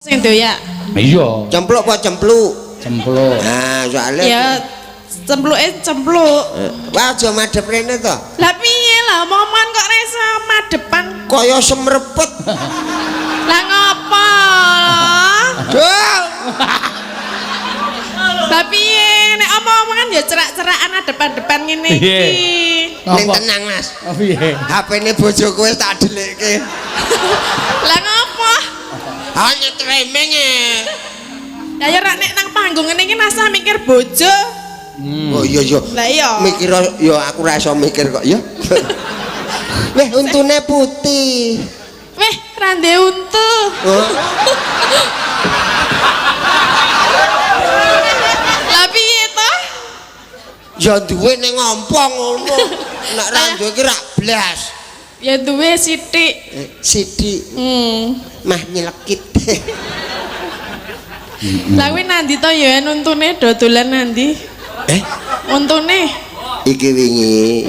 Sing doyak. Iya, Cempluk apa cempluk? Cempluk. Nah, soalnya Ya cempluke cempluk. Wah, aja madhep rene to. Lah piye lah omongan kok ora iso madepan. Kaya semrepet. Lah ngopo? Duh. Lah piye nek omong-omongan ya cerak-cerakan depan-depan ngene iki. Ning tenang, Mas. Oh, piye? HP-ne bojoku wis tak dhelikke. Lah ngopo? Hanya tremeng e. Ya ya rak nek nang panggung ngene iki rasa mikir bojo. Oh iya iya. Lah iya. Mikir ya aku ora iso mikir kok ya. Weh, untune putih. Weh, ra ndek untu. Oh. Lah piye to? Ya duwe ning ngompong ngono. Nek ra duwe ki rak blas. Ya duwe sithik. Sithik. Mah nyelekit. Lah kuwi nandi to ya untune dodolan nandi? Eh, Untune. Iki wingi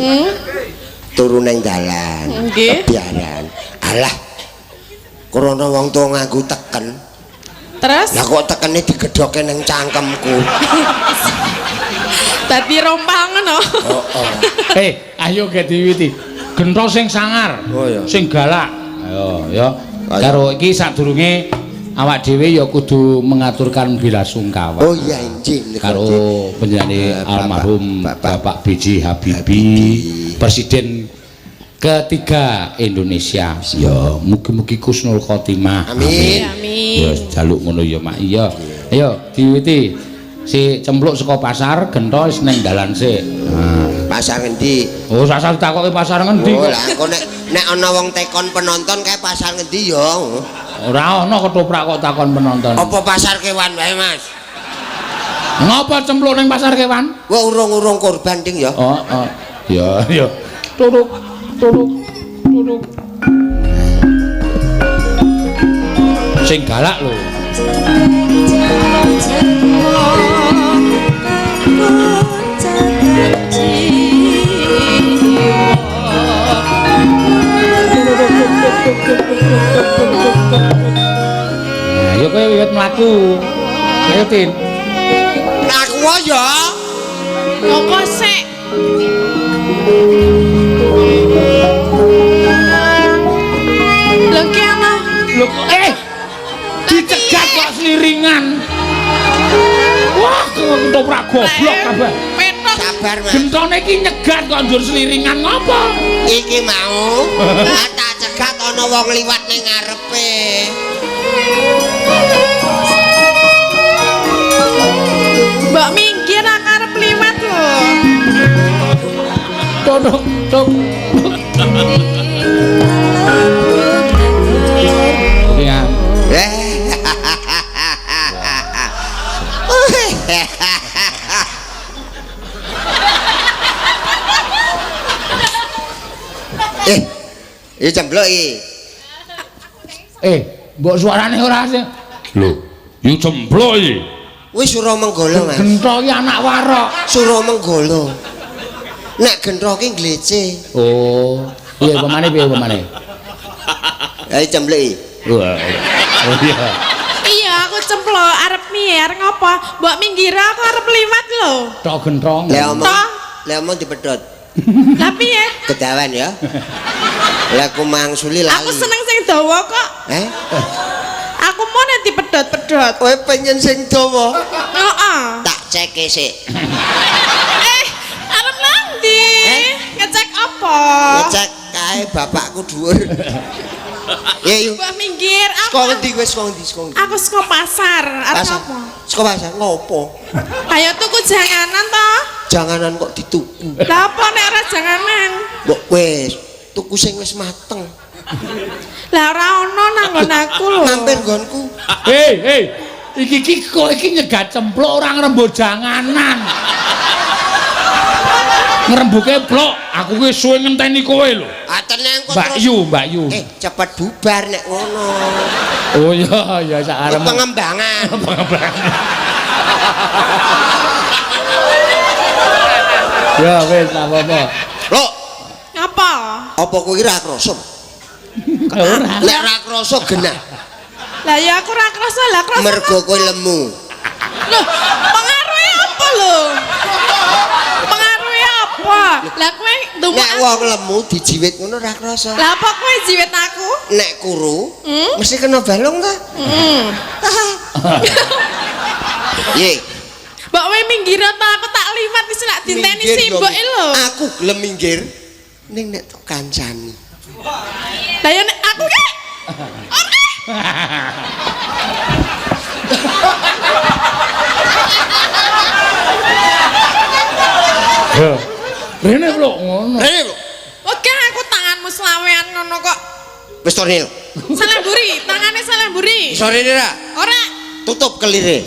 turu ning dalan. Nggih. Kebiaran. Alah. Krana wong tuwa nganggo teken. Terus Lah kok tekene digedhoke ning cangkemku. Dadi rompal ngono. Heeh. Eh, ayo ge diwiti. Gento sing sangar. Oh, iya. Sing galak. Ayo ya. Ayo. Karo iki sadurunge awak dhewe ya kudu mengaturkan bela sungkawa. Oh iya injih Karo penjenengane almarhum Bapak Bapak B.J. Habibie, Habibie. Presiden ketiga Indonesia. Ya, mugi-mugi khusnul khotimah. Amin. Amin. Ya jaluk ngono ya Mak. Iya. Ayo diwiti. Si cempluk saka pasar, gento wis ning dalan sik. Nah. Pasar ngendi? Oh, sasar ditakoki pasar ngendi Oh, kok. lah engko nek nek ana wong tekon penonton kae pasar ngendi ya? Ora ana ketoprak kok takon penonton. Apa pasar kewan wae, Mas? Ngapa cempluk ning pasar kewan? Wah, urung-urung korban ding ya. Oh, oh. Ya, ya. Turuk, turuk, turuk. Sing galak lho. Nah, ya kowe wiwit mlaku. Ayo, Tin. Aku ya. Ngopo sik? Lho ki ana. Lho kok dicegat kok seliringan. Wah, ketoprak goblok kabeh. Petok. Sabar, Mas. Gentone iki nyegat kok njur seliringan ngopo? Iki mau tak cegat ana wong liwat ning ngarepe. Mbok minggir aku arep liwat lho. Tok tok. Ya. Iki cempluk iki. Mbok suarane ora sing. Lho, yo cempluk iki. Wis Sura Menggala, Mas. Gento iki anak warok. Sura Menggala. Nek gento ki glece. Oh, piye pemane piye pemane? Ayo cempluk iki. Wah. Oh iya. Iya, aku cempluk arep piye arep ngopo? Mbok minggir aku arep liwat lho. Tok gentrong. Lah omong, Toh. lah omong dipedhot. Lah piye? Kedawan ya. Lah aku mangsuli lali. Aku seneng sing dawa kok. Eh? Aku mau nek dipedhot-pedhot. Kowe pengen sing dawa? Heeh. Tak ceke sik. Arep nang ndi? Eh? Ngecek apa? Ngecek kae bapakku dhuwur. Ya yuk. Mbok minggir aku. Saka ngendi kowe saka ngendi saka ngendi? Aku saka pasar. Arep Pasar. apa? Saka pasar ngopo? Ayo tuku janganan to. Janganan kok dituku. Lah apa nek ora janganan? Mbok wis tuku sing wis mateng. Lah ora ono nang nggon aku lho. Mampir nggonku. Hei, iki iki kok iki nyegat cempluk ora ngrembug janganan. Ngrembuke plok, aku ki suwe ngenteni kowe lho. Ah tenang kok Mbak Yu, Mbak Yu. Cepet bubar nek ngono. Oh iya, ya sak arep. Pengembangan. Pengembangan. Ya wis tak apa-apa. Lho, Ngapa? apa kowe ki ra krasa? Ora. Nek ra krasa genah. Lah ya aku ora krasa, lah krasa. Mergo kowe lemu. Loh, pengaruhe apa lho? Pengaruhe apa? Lah kowe ndumuk. Nek wong lemu dijiwit ngono ora krasa. Lah apa kowe jiwit aku? Nek kuru mesti kena balung ta? Heeh. Ye. Mbok kowe minggir ta aku tak liwat wis nak dinteni simboke lho. Aku gelem minggir ning nek tok kancani. Lah ya nek aku ki. Oke. Yo. Rene lho ngono. Rene lho. Oke aku tanganmu selawean ngono kok. Wis to Nil. Salah mburi, tangane salah mburi. Iso rene ra? Ora. Tutup kelire.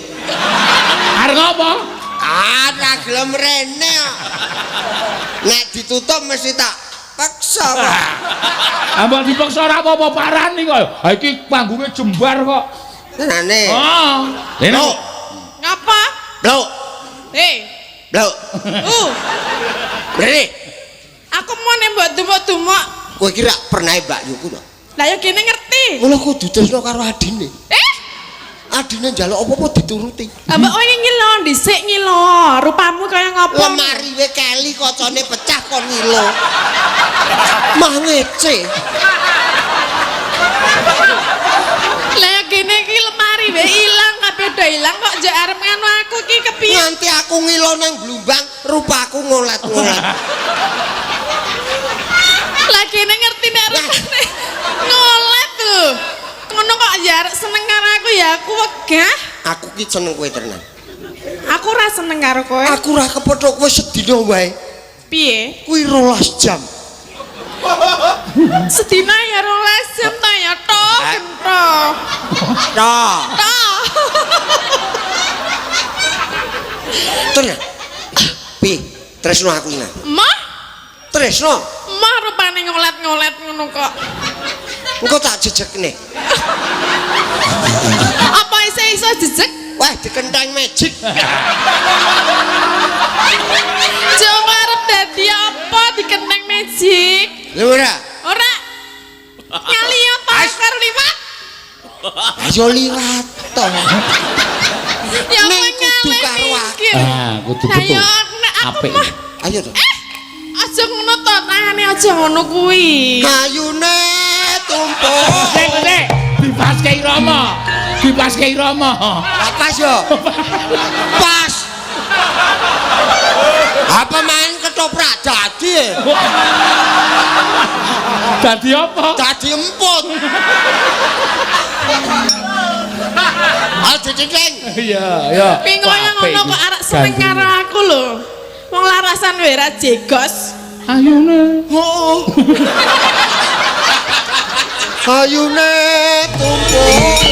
Arep ngopo? Ah, ra gelem rene kok. Nek ditutup mesti tak paksa kok. Ambok dipaksa ora apa-apa parani kok. Ha iki panggunge jembar kok. Tenane. Oh. Rene. Ngapa? Blok. Hei. Blok. Rene. Aku mau nembok dumuk-dumuk. Kowe iki rak pernah Mbak Yuku to? Lah ya kene ngerti. Ngono kudu tresno karo adine. Adine njaluk apa-apa dituruti. Lah mbok kowe ngilo dhisik ngilo. Rupamu kaya ngopo? Lemari we keli kocone pecah kon ngilo. Mah ngece. Lah ya kene iki lemari we ilang kabeh do ilang kok njek arep ngono aku iki kepiye? Nganti aku ngilo nang blumbang, rupaku ngolet-ngolet. Lah kene ngerti nek rupane ngolet lho. Ngono kok ya arek seneng karo aku ya aku wegah. Aku ki seneng kowe tenan. Aku ora seneng karo kowe. Aku ora kepethuk kowe sedina wae. Piye? Kuwi 12 jam. Sedina ya 12 jam ta ya to gento. To. To. Tenan. Piye? Tresno aku nang. Mah? Tresno. Mah rupane ngolet-ngolet ngono kok. Engko tak jejekne. Apa iso jejek? Wah, dikenteng magic. Coba arep dadi apa dikenteng magic? Lho ora. Ora. Nyali apa karo liwat? Ayo liwat to. Ya Ning kudu karo aku. Ah, kudu betul. Ayo nek aku mah. Ayo to. Aja ngono to, tangane aja ngono kuwi. Ayune tumpuk. Sik, dipaske irama. Dipaske irama. Lah pas yo. Pas. Apa main ketoprak dadi? Dadi apa? Dadi emput. Aja ceceng. Iya, iya. Piye kaya ngono kok arek seneng karo aku lho. Wong larasan wae ra jegos. Ayune. Heeh. Ayune tumpuk.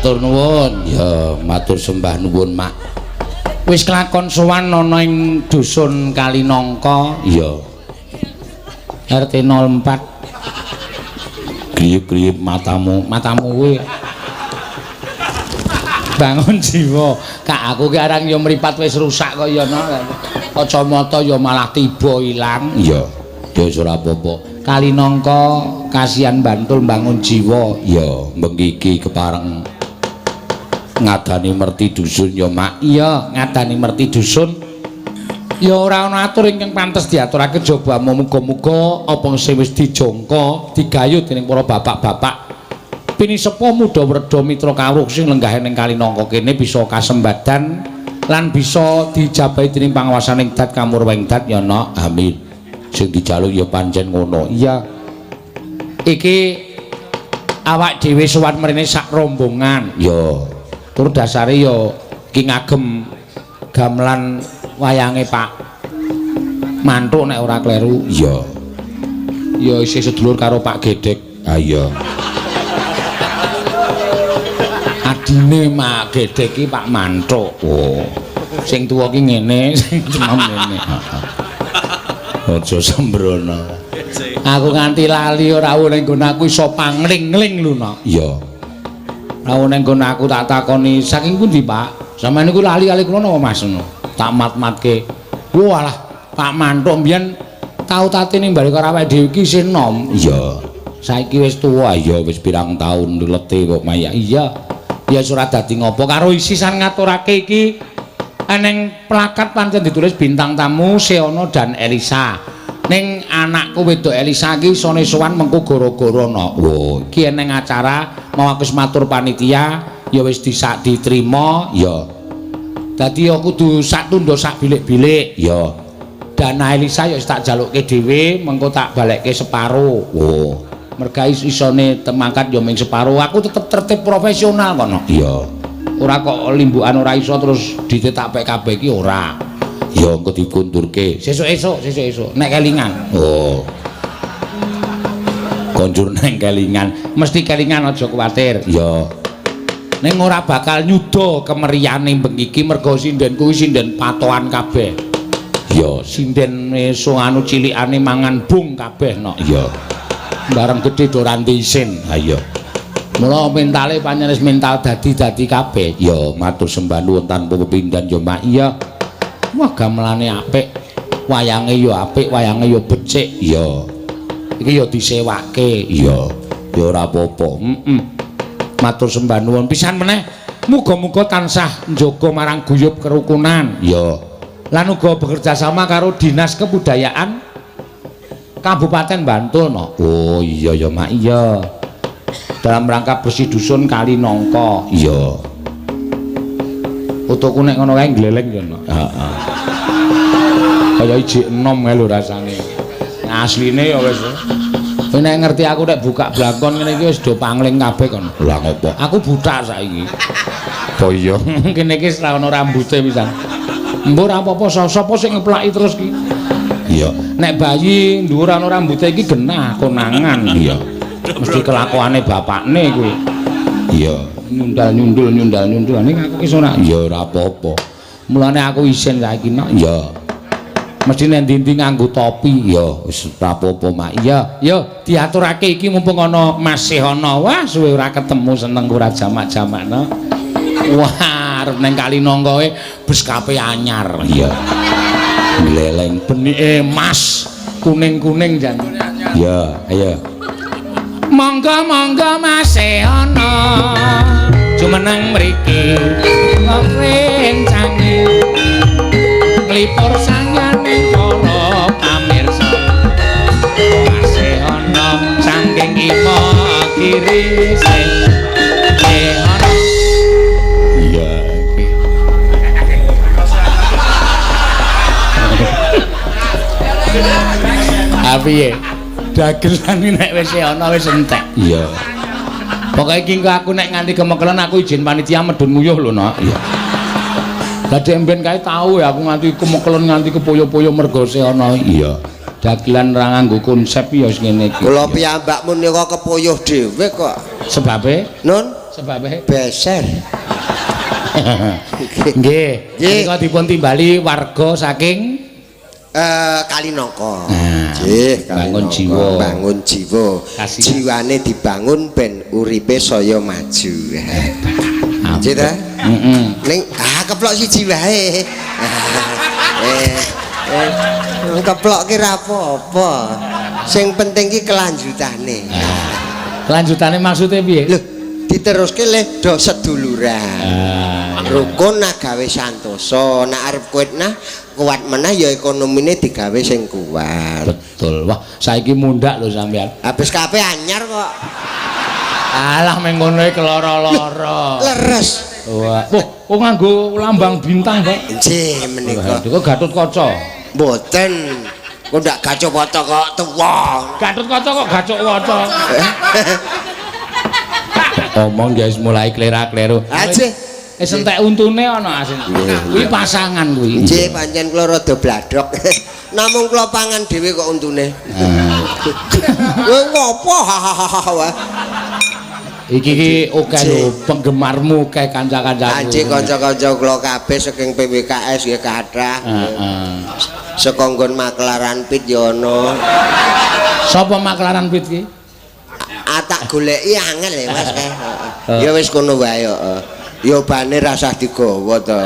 Matur nuwun. Ya, matur sembah nuwun, Mak. Wis kelakon sowan ana ing dusun Kalinangka. Iya. RT 04. Griyip-griyip matamu, matamu kuwi. Bangun jiwa. Kak aku ki arang ya mripat wis rusak kok ya no. Kacamata ya malah tiba ilang. Iya. Ya wis ora apa-apa. Kalinangka kasihan Bantul bangun jiwa. Ya, bengi iki kepareng ngadani merti dusun ya, Mak. Iya, ngadani merti dusun. Ya ora ana atur ingkang pantes diaturake jaba muga-muga apa sing wis dijangka digayut dening para bapak-bapak. Pinisepuh muda werda mitra kawruh sing lenggah ning Kalinangka kene bisa kasembadan lan bisa dijabahi dening panguwasaning dat kamurweng dat ya, Nok. Amin. Sing dijaluk ya pancen ngono. Iya. Iki awak dhewe sowan mrene sak rombongan. Ya. Tur dasare ya iki ngagem gamelan wayange Pak Mantuk nek ora kleru. Iya. Ya isih sedulur karo Pak Gedhek. Ha iya. Adine Mak Gedhek iki Pak Mantuk. Oh. Sing tuwa ki ngene, sing enom ngene. Heeh. Aja sembrono. Aku nganti lali ora ning nggon aku iso pangling-ling lho, Nok. Iya. Rawuh ning nggon aku tak takoni, saking pundi, Pak? Sampeyan niku lali kali kula napa, Mas ngono. Tak mat-matke. Walah, Pak Mantuk mbiyen tau tate ning bali karo awake dhewe iki isih enom. Iya. Saiki wis tuwa, ya wis pirang taun lete kok mayak. Iya. Ya wis ora dadi ngopo karo isisan ngaturake iki eneng plakat pancen ditulis bintang tamu Seono dan Elisa. Ning anakku wedok Elisa iki isone sowan mengko gara-gara no. Wo, iki eneng acara mau aku wis matur panitia ya wis disak diterima ya. Dadi ya kudu sak tunda sak bilik-bilik ya. Dana Elisa ya wis tak jalukke dhewe mengko tak balekke separo. Wo, merga isone temangkat ya ming separo. Aku tetep tertib profesional kono. Iya. Ora kok limbukan ora iso terus ditetak kabeh iki ora. Ya engko dikundurke. Sesuk esuk, sesuk esuk nek kelingan. Oh. Konjur neng kelingan, mesti kelingan aja kuwatir. Ya. Ning ora bakal nyuda kemeriyane bengi iki mergo sinden kuwi sinden patokan kabeh. Ya, sinden iso anu cilikane mangan bung kabeh no. Ya. Bareng gedhe do ora isin. Ha iya. Mula mentale pancen wis mental dadi-dadi kabeh. Ya, matur sembah nuwun tanpa pepindhan ya, Mak. Iya. Wah, gamelane apik. Wayange ya apik, wayange ya becik. Ya. Iki ya disewake. Iya. Ya ora apa-apa. Heeh. Matur sembah nuwun pisan meneh. Muga-muga tansah njaga marang guyub kerukunan. Ya. Lan uga bekerja sama karo Dinas Kebudayaan Kabupaten Bantul no. Oh iya ya, Mak. Iya. Dalam rangka bersih dusun Kalinangka. Iya. Utuhku nek ngono kae gleleng ya, Nok. Heeh. Kaya ijik enom kae lho rasane. Asline ya wis. Kowe nek ngerti aku nek buka blangkon ngene iki wis do pangling kabeh kon. Lah ngopo? Aku buta saiki. Oh iya, kene iki wis ora ono rambute pisan. Mbok ora apa-apa, sapa sing ngeplaki terus ki? Iya. Nek bayi dhuwur ana rambute iki genah konangan. Iya. Mesti kelakuane bapakne kuwi. Iya, nyundal-nyundul nyundal-nyundul ning aku ki ora. Ya ora apa-apa. Mulane aku isin saiki nok. Iya. Mesti nek ndi-ndi nganggo topi. Ya wis ora apa-apa, Mak. Iya, yo diaturake iki mumpung ana Mas Sehono. Wah, suwe ora ketemu seneng ora jamak-jamakno. Wah, arep nang Kalinangka e beskape anyar. Iya. Gleleng benike emas kuning-kuning jan. Iya, ayo. Monggo-monggo Mas Sehono jumeneng mriki ngrencange nglipur sangyaning para pamirsa. Mas Sehono saking Imogiri Sehono. Iya iki. Piye? Dagelan iki nek wis ana wis entek. Iya. Pokoke iki engko aku nek nganti kemekelen aku izin panitia medun nguyuh lho, Nok. Iya. Lah dek mben kae tau ya aku nganti kemekelen nganti kepoyo-poyo mergo ana. Iya. Dagelan ora nganggo konsep ya wis ngene iki. Kula piyambak menika kepoyoh dhewe kok. Sebabe? Nun? Sebabe Beser. Nggih. Nggih. Menika dipun timbali warga saking Kalinongko. Nah, Nggih, bangun Kalinongko. jiwa. Bangun jiwa. Kasihan. Jiwane dibangun ben uripe saya maju. Nggih ta? Heeh. Ning keplok siji wae. Keplok ki ra apa-apa. Sing penting ki kelanjutane. Lanjutane maksudnya piye? Lho, diteruske le do seduluran. Ah, iya. Rukun nah gawe santosa, nek arep kuat nah kuat menah ya ekonomine digawe sing kuat. Betul. Wah, saiki mundak lho sampean. Habis kabeh anyar kok. Alah meng ngono iki keloro-loro. Leres. Wah, wah, kok nganggo lambang bintang kok. Nggih menika. Kok Gatot Kaca. Mboten. Kok ndak gacok waca kok tuwa. Gatot Kaca kok gacok waca. Omong ya wis mulai klera-kleru. Aje. Eh sentek untune ana asin. Kuwi pasangan kuwi. Nggih pancen kula rada bladhok. Namung kula pangan dhewe kok untune. Kowe ngopo hahaha wae. Iki ki akeh lho penggemarmu akeh kanca-kancaku. Anjing kanca-kanca kula kabeh saking PWKS nggih kathah. Heeh. Saka nggon makelaran pit ya ana. Sapa makelaran pit ki? Ah tak goleki angel ya Mas. Ya wis kono wae heeh. Ya bane rasah digawa to.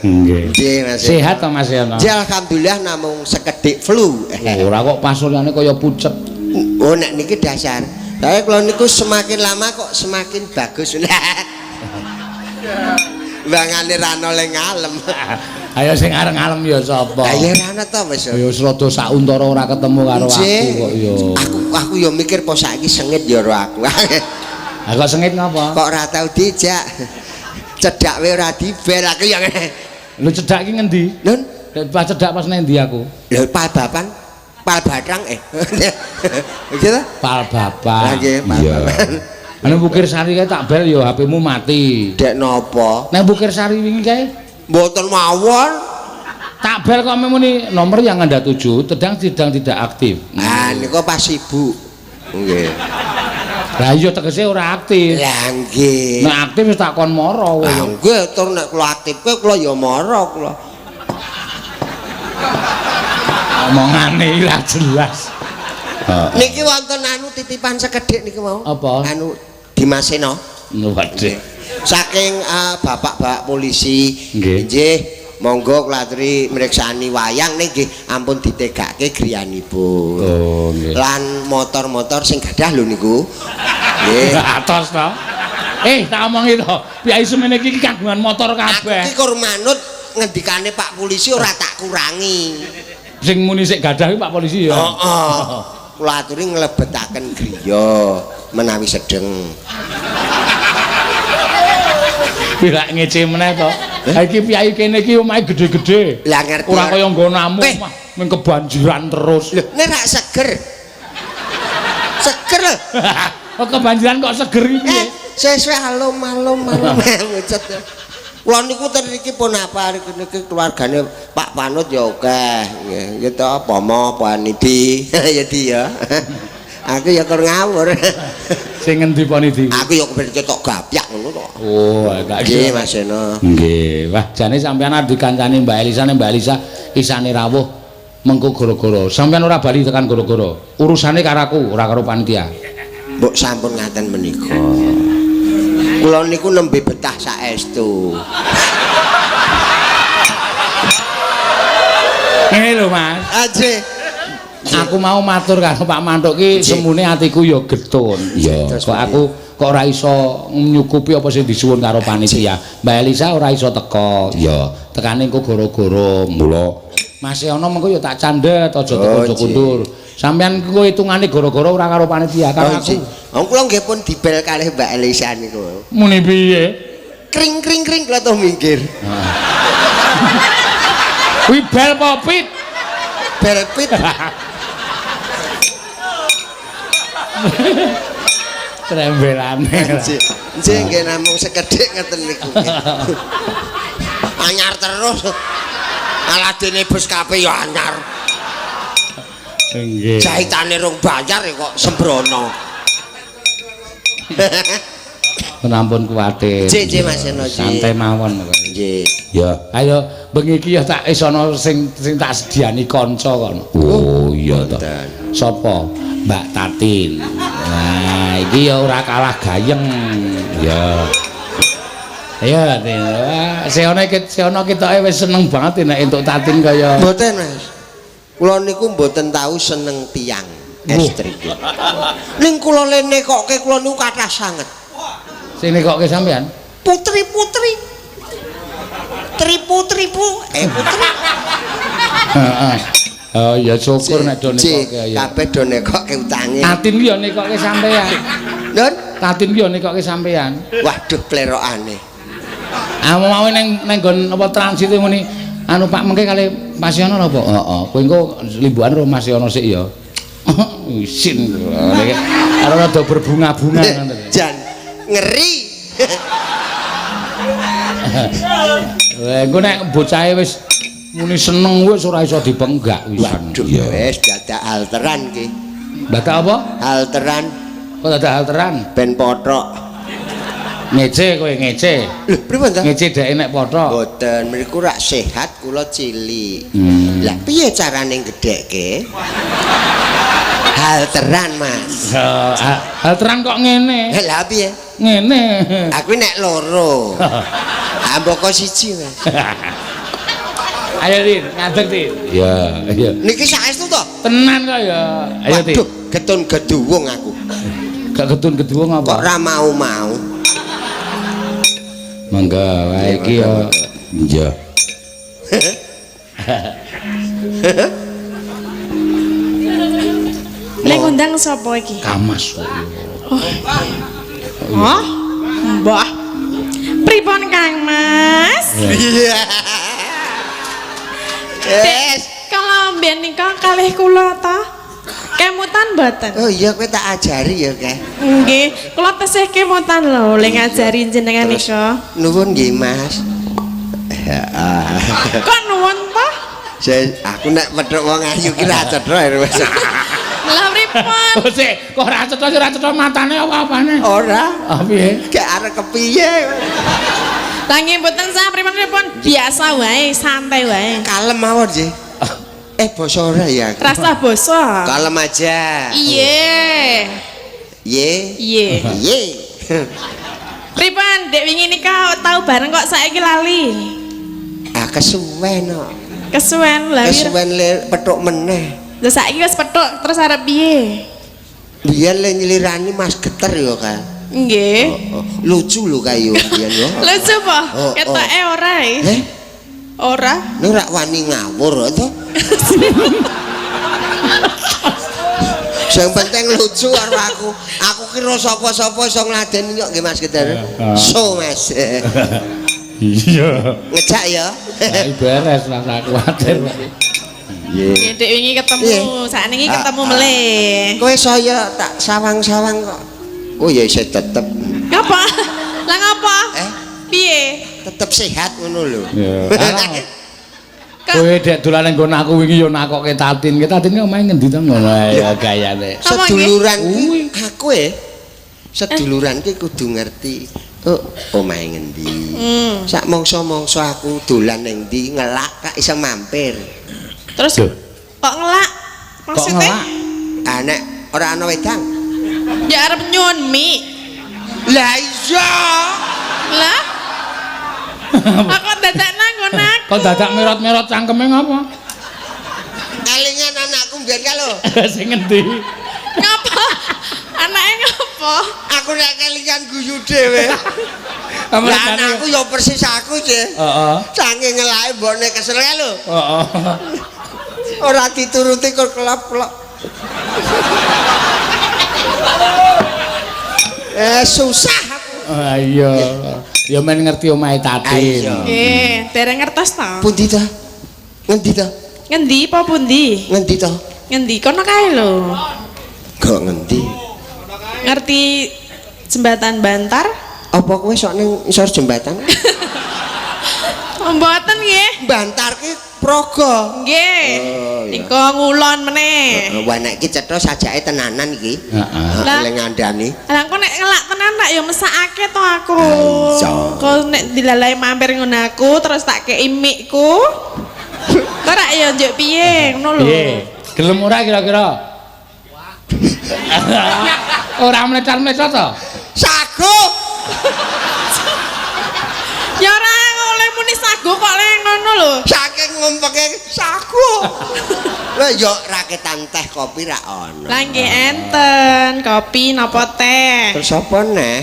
Nggih. Nggih Mas. Sehat to Mas Yono? Nggih alhamdulillah namung sekedhik flu. Ora kok pasuryane kaya pucet. Oh nek niki dasar. Saya kula niku semakin lama kok semakin bagus. Bangane ra ono le ngalem. Ayo sing areng ngalem ya sapa? Lah ya ra ono to wis. Ya wis rada sauntara ora ketemu karo aku kok ya. Aku ya mikir po saiki sengit ya ro aku. Lah kok sengit ngapa? Kok ora tau dijak. Cedhak wae ora dibel aku ya ngene. Lho cedhak ki ngendi? Nun, Pas cedhak pas nang ndi aku? lho pal bapan. Pal batrang eh. Gitu? Pal bapak. Lah nggih, pal bapak. Anu Bukir Sari kae tak bel ya HP-mu mati. Dek napa? Nang Bukir Sari wingi kae Mboten mawon. tak bel kok muni nomor yang Anda tuju sedang tidak aktif. Ah niku pas sibuk. Nggih. Lah iya tegese ora aktif. Lah nggih. Nek aktif wis tak kon mara kowe. Lah nggih tur nek kula aktif kula ya mara kula. Omongane lah jelas. Niki wonten anu titipan sekedhik niki mau. Apa? Anu Dimaseno. Waduh. Saking bapak-bapak polisi. Nggih. Nggih, monggo kula aturi mriksani wayang ning nggih ampun ditegake griyanipun. Oh nggih. Lan motor-motor sing gadah lho niku. Nggih. Atos to. Tak omongi to. Piyai semene iki kagungan motor Aku kabeh. ki kur manut ngendikane Pak polisi ora tak kurangi. Sing muni sik gadah iki Pak polisi ya. Heeh. Kula aturi nglebetaken griya menawi sedeng. Pilak ngece meneh to. Ha iki piyai kene iki omahe gedhe-gedhe. Lah ngerti. Ora kaya nggonamu Eh. omah mung kebanjiran terus. Lho, nek rak seger. Seger lho. Kok kebanjiran kok seger iki piye? Sesuk alum-alum alum ngucet. Kula niku ten niki pun apa niki keluargane Pak Panut ya akeh. Nggih, ya to Pomo Panidi. Ya di ya. Aku ya kur ngawur. Sing ngendi Panidi? Aku ya kepen ketok gapyak ngono to. Oh, gak Nggih Mas Seno. Nggih. Wah, jane sampean arep dikancani Mbak Elisa, nek Mbak Elisa isane rawuh mengko gara-gara. Sampean ora bali tekan gara-gara. Urusane karo aku, ora karo panitia. Mbok sampun ngaten menika. Kula niku nembe betah saestu. Ngene lho, Mas. Aje. Aku mau matur karo Pak Mantuk ki semune atiku ya getun. Iya, kok aku kok ora iso nyukupi apa sing disuwun karo panitia. Mbak Elisa ora iso teko. Iya, tekane engko gara-gara mula. Mas Yono mengko ya tak candhet aja teko aja kundur. Sampeyan ku hitungane gara-gara ora karo panitia karo aku. Wong kula nggih pun dibel kalih Mbak Elisa niku. Muni piye? Kring kring kring kula to minggir. Kuwi bel popit. Bel pit. Trembelane. Nggih nggih namung sekedhik ngeten niku. Anyar terus. Aladene bus kabeh ya anyar. Nggih. Jahitane rong bayar ya kok sembrono. Ampun kuwatir. Nggih, nggih, Mas Seno. Santai mawon pokoke. Nggih. Ya, ayo bengi iki ya tak wis ana sing sing tak sediani kanca kono. Oh iya to. Sapa? Mbak Tatin. Nah, iki ya ora kalah gayeng. Ya. Ayo Tin. Wah, Seona iki Seona ketoke wis seneng banget nek entuk Tatin kaya. Mboten, Mas. Kula niku mboten tau seneng tiyang estri. Ning kula le nekokke kula niku kathah sanget. Sing nekokke sampean? Putri-putri. Tripu-tripu, putri. Heeh. Oh ya syukur nek do nekokke ya. Kabeh do nekokke utange. Tatin ki ya nekokke sampean. Nun? Tatin ki ya nekokke sampean. Waduh plerokane. Ah mau ning ning nggon apa transit muni anu Pak mengke kali Mas Yono napa? Heeh. Kowe engko limbukan karo Mas Yono sik ya. Isin. Karo rada berbunga-bunga ngono. Jan ngeri. Lah engko nek bocahe wis muni seneng wis ora iso dipenggak wisan. Waduh wis dadak alteran ki. Dadak apa? Alteran. Kok dadak alteran? Ben pothok. Ngece kowe ngece. Lho pripun ta? Ngece dheke nek pothok. Mboten, mriku rak sehat kula cilik. Lah piye carane gedhekke? Halteran, Mas. Halteran kok ngene? Lah piye? Ngene. Aku nek loro. Amboko siji, Mas. Ayo Tin, ngadeg Tin. Iya, iya. Niki saestu to? Tenan kok ya. Ayo Tin. Waduh, getun geduwung aku. Gak getun geduwung apa? Kok ora mau-mau. Mangga wae iki ya. Iya. Lek ngundang sapa iki? Kamas kok. Oh. Mbah. Pripun Kang Mas? Iya. Yes. Kalau mbiyen nika kalih kula ta? Kemutan mboten? Oh iya kowe tak ajari ya, Keh. Nggih, kula tesih kemutan lho le ngajari jenengan nika. Nuwun nggih, Mas. Kok nuwun ta? Aku nek petruk wong ayu ki ra cetha ya, Mas. Lah pripun? Oh sik, kok ora cetha ora cetha matane apa-apane? Ora. Ah piye? Gak arep kepiye. Lah nggih mboten sah pripun-pripun, biasa wae, santai wae. Kalem mawon nggih. Basa ora ya? Rasa basa. Kalem aja. Iya. Ye. Iya. Ye. Pripun, Dek wingi nika tau bareng kok saiki lali. Ah kesuwen kok. Kesuwen lha. Kesuwen le petuk meneh. Lah saiki wis petuk terus arep piye? Biyen le nyelirani Mas Geter ya, Kak. Nggih. Oh, oh. Lucu lho kae yo biyen yo. Lucu po? Oh, oh. Ketoke ora e. Eh? Ora. Nek rak wani ngawur to. Sing penting lucu karo aku. Aku kira sapa-sapa iso ngladeni kok nggih Mas Geter. So Mas. Iya. Ngejak ya. Lah beres lah aku kuwatir. Nggih, Dek wingi ketemu, sakniki ketemu melih. Kowe saya tak sawang-sawang kok. Oh ya isih tetep. Ngapa? Lah ngapa? Piye? Tetep sehat ngono lho. Iya. Kowe dek dolan nang nggon aku wingi yo nakokke Tatin. Ki Tatin omahe ngendi to ngono ya gayane. Seduluran ki aku e. Seduluran ki kudu ngerti. Oh, omahe ngendi. Sak mangsa-mangsa aku dolan ning ndi ngelak kak iso mampir. Terus kok ngelak? Maksudnya? Ah nek ora ana wedang. Ya arep nyuwun mie. Lah iya. Lah. Aku dadak nang nggon aku. Kok dadak merot-merot cangkeme ngapa? Kalingan anakku mbiyen ka lho. Sing ngendi? Ngapa? Anake ngapa? Aku nek kelingan guyu dhewe. Lah anakku ya persis aku, Cek. Heeh. Saking ngelake mbokne kesel ka lho. Heeh. Ora dituruti kok kelap-kelop. Susah aku. Ah iya. Ya men ngerti omahe Tatin. Nggih, dereng ngertos to. Pundi ta? Ngendi ta? Ngendi apa pundi? Ngendi ta? Ngendi kono kae lho. Kok ngendi? Ngerti jembatan Bantar? Apa kowe sok ning isor jembatan? Mboten nggih. Bantar ki Praga. Nggih. Oh, iya. Nika ngulon meneh. Wah nek iki cetha sajake tenanan iki. Heeh. Lah. Lek ngandani. Lah engko nek ngelak tenan tak ya mesakake to aku. Iya. Kok nek dilalai mampir ngono aku terus tak kei mikku. Kok rak ya njuk piye ngono lho. Piye? Gelem ora kira-kira? Ora mlecar-mlecot to? Sago. Ya ora oleh muni sago kok le ngono lho. Saking ngumpeke sago. Lah ya raketan teh kopi ra ono. Lah nggih enten kopi napa teh? Terus apa neh?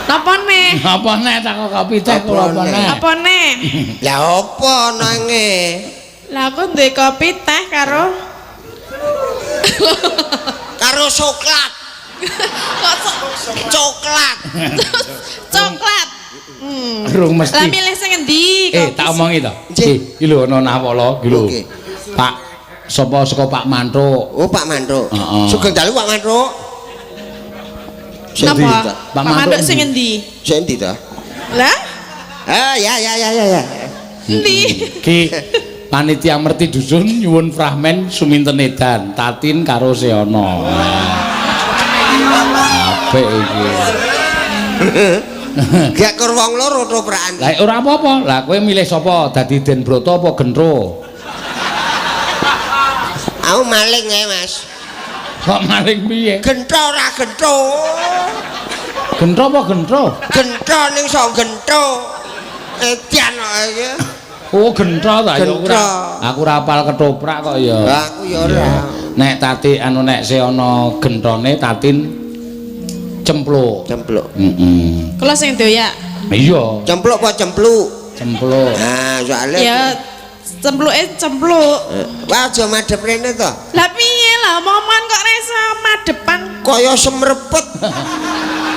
Napa neh? Apa neh tak kopi teh kula apa neh? Apa neh? Lah apa nange? Lah aku duwe kopi teh karo Karo coklat. Kok Coklat. coklat. Rung mesti. Lah milih sing endi? Tak omongi to. Nggih. Iki lho ana Nawala iki lho. Oke. Pak sapa saka Pak Mantuk? Oh Pak Mantuk. Heeh. Sugeng dalu Pak Mantuk. Sing Napa? endi ta? Pak Mantuk sing endi? Sing endi ta? Lah? Ah ya ya ya ya ya. Endi? Ki panitia merti dusun nyuwun fragmen suminten edan Tatin karo Seana. Apik iki. Gak kur wong loro toprakan. Lah ora apa-apa. Lah kowe milih sapa? Dadi Den Broto apa Gentro? Aku maling ae, Mas. Kok maling piye? Gentro ora gentro. Gentro apa gentro? Gentro ning sok gentro. Edan kok iki. Oh, gentro ta ya ora. Aku ora hafal ketoprak kok ya. Lah aku ya ora. Nek Tati anu nek Seana gentrone Tatin cempluk. Cempluk. Heeh. Kula sing doyak. Iya, Cempluk apa cempluk? cempluk. Nah, soalnya Ya cempluke cempluk. Wah, aja madhep rene to. Lah piye lah omongan kok ora iso madepan. Kaya semrepet.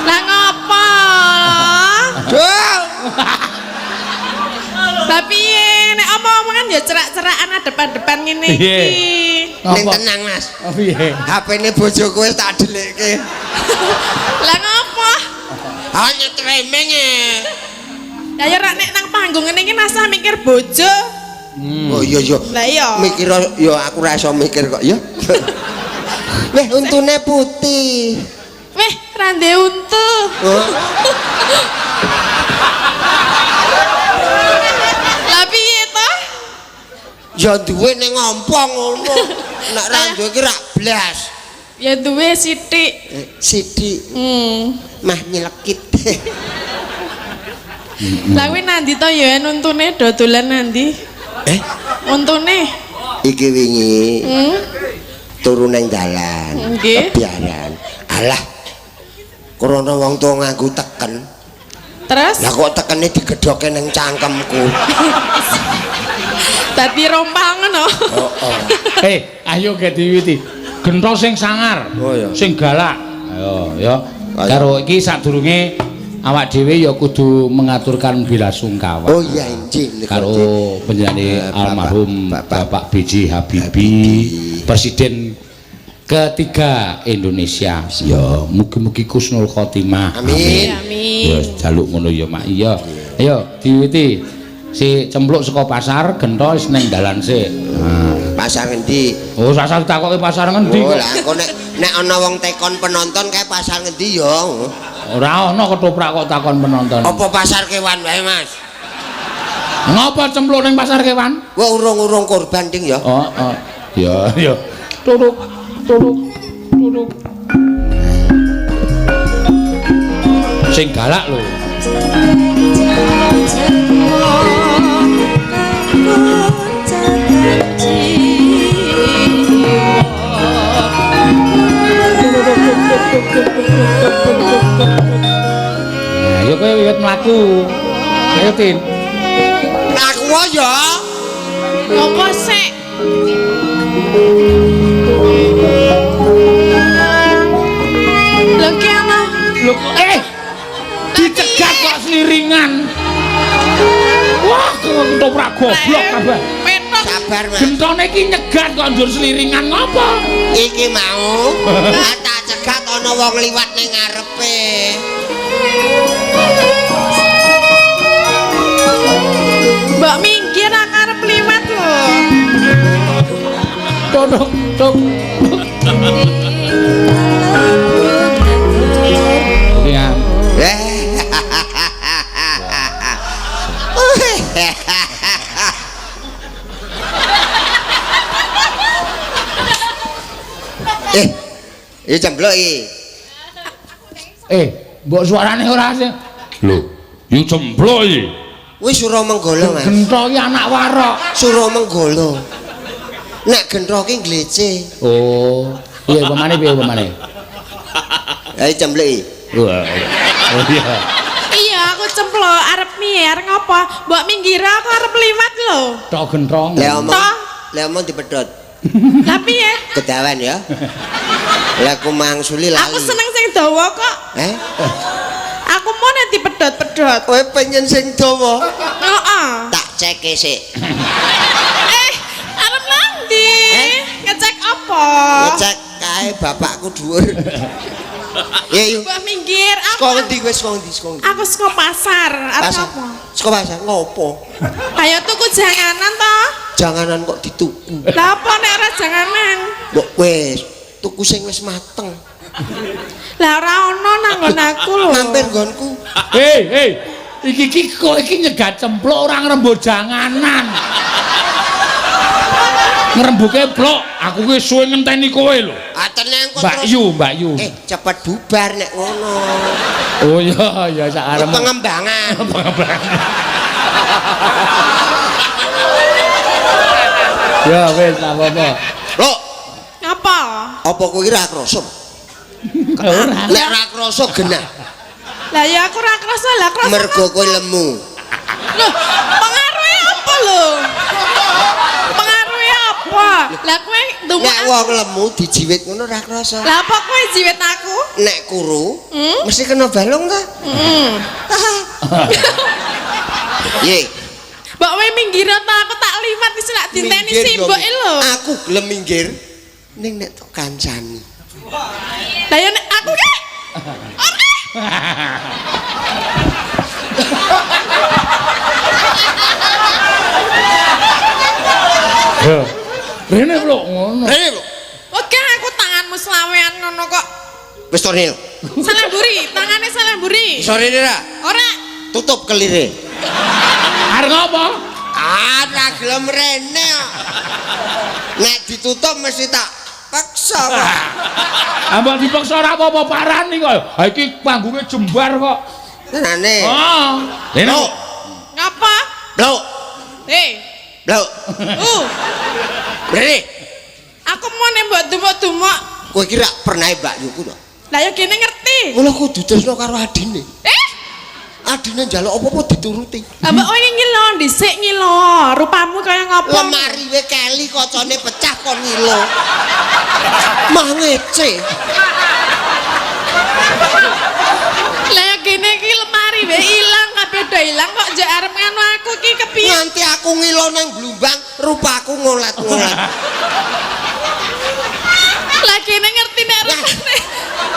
Lah ngopo? Duh. Lah piye nek omong-omongan ya cerak-cerakan depan-depan ngene iki. Ning tenang, Mas. Oh, piye? HP-ne bojoku wis tak dhelikke. Lah ngopo? Hanya tremeng e. Ya ya rak nek nang panggung ngene iki rasah mikir bojo. Oh iya iya. Lah iya. Mikir ya aku ora iso mikir kok ya. Weh untune putih. Weh, ra ndek untu. Oh. Lah piye to? Ya duwe ning ngompong ngono. Nek ra duwe iki rak blas. Ya duwe sithik. Sithik. Mah nyelekit. Lah kuwi nandi to ya untune dodolan nandi? Untune. Iki wingi turu ning dalan. Nggih. Kebiaran. Alah. Krana wong tuwa nganggo teken. Terus? Lah kok tekene digedhoke ning cangkemku. Dadi rompal ngono. Heeh. Ayo ge diwiti. Gentro sing sangar. Oh, iya. Sing galak. Ayo ya. Karo iki sadurunge awak dhewe ya kudu mengaturkan bela sungkawa. Oh iya injih karo penjenengane almarhum Bapak B.J. Habibie, Presiden ketiga Indonesia. Ya, mugi-mugi khusnul khotimah. Amin. Amin. Ya jaluk ngono ya Mak. Iya. Ayo diwiti. Si cempluk saka pasar, gentho wis ning dalan sik. Nah. Pasar ngendi? Oh, sasar ditakoki pasar ngendi Oh, kok. lah engko nek ana wong tekon penonton kae pasar ngendi ya? Ora ana ketoprak kok takon penonton. Apa pasar kewan wae, Mas? Ngapa cempluk ning pasar kewan? Wah, urung-urung korban ding ya. Oh, oh. Ya, ya. Turuk, turuk, turuk. Sing galak lho. Nah, ya kowe wiwit mlaku. Ayo, Tin. Aku ya. Apa sik? Lho ki ana. Lho, dicegat kok seliringan. Wah, ketoprak goblok kabeh. Petok. Sabar, Mas. Gentone iki nyegat kok njur seliringan ngopo? Iki mau tak cegat ana wong liwat ning ngarepe. Mbok minggir akane. Tuk. Iya. Iki cempluk iki. Mbok suarane ora sing. Lho, yo cempluk iki. Wis Sura Menggala, Mas. Gentho iki anak warok. Sura Menggala. Nek gentho ki glece. Oh, piye pemane piye pemane? Ayo cempluk iki. Wah. Oh iya. Iya, aku cempluk arep piye, arep ngopo? Mbok minggir aku arep liwat lho. Tok genthong. Le omong dipedhot. Lah piye? Kedawan ya. Lah aku mangsuli lali. Aku seneng sing dawa kok. Eh? Aku mau nek dipedhot-pedhot. Kowe pengen sing dawa? Heeh. Tak ceke sik. Arep nang ndi? Ngecek apa? Ngecek kae bapakku dhuwur. Ya yuk. Mbok minggir aku. Saka ngendi kowe saka ngendi saka ngendi? Aku saka pasar. Arep apa? Saka pasar ngopo? Ayo tuku janganan to. Janganan kok dituku. Lah apa nek ora janganan? Mbok wis tuku sing wis mateng. Lah ora ono nang nggon aku lho. Mampir nggonku. Hei, iki iki kok iki nyegat cempluk ora ngrembug janganan. Ngrembuke blok, aku ki suwe ngenteni kowe lho. Ah tenang kok Mbak terus. Yu, Mbak Yu. Cepet bubar nek ngono. Oh iya, ya sak arep. Pengembangan. Pengembangan. Ya wis ora apa-apa. Lho, Ngapa? apa kowe ora krasa? Ora. Nek ora krasa genah. Lah ya aku ora krasa, lah krasa. Mergo kowe lemu. Loh, pengaruhe apa lho? Pengaruhe apa? Lah kowe ndumuk. Nek wong lemu dijiwit ngono ora krasa. Lah apa kowe jiwit aku? Nek kuru mesti kena balung ta? Heeh. Ye. Mbok kowe minggir ta aku tak liwat wis nak dinteni simboke lho. Aku gelem minggir ning nek tok kancani. Lah ya nek aku ki. Ora. Rene lho ngono. Rene lho. Oke aku tanganmu selawean ngono kok. Wis to rene. Salah mburi, tangane salah mburi. Iso rene ra? Ora. Tutup kelire. Arep ngopo? Ah, ra gelem rene. Nek ditutup mesti tak paksa kok. Ambok dipaksa ora apa-apa parani kok. Ha iki panggunge jembar kok. Tenane. Oh. Rene. Ngapa? Blok. Hei. Blok. Rene. Aku mau nek mbok dumuk-dumuk. Kowe iki ra pernah Mbak Yuku to? Lah ya kene ngerti. Ngono kudu tresno karo adine. Adine njaluk apa-apa dituruti. Lah mbok kowe ngilo dhisik ngilo, rupamu kaya ngopo? Lemari we keli kocone pecah kon ngilo. Mah ngece. Lah ya kene iki lemari we ilang kabeh do ilang kok njek arep ngono aku iki kepiye? Nganti aku ngilo nang blumbang, rupaku ngolet-ngolet. Lah kene ngerti nek rupane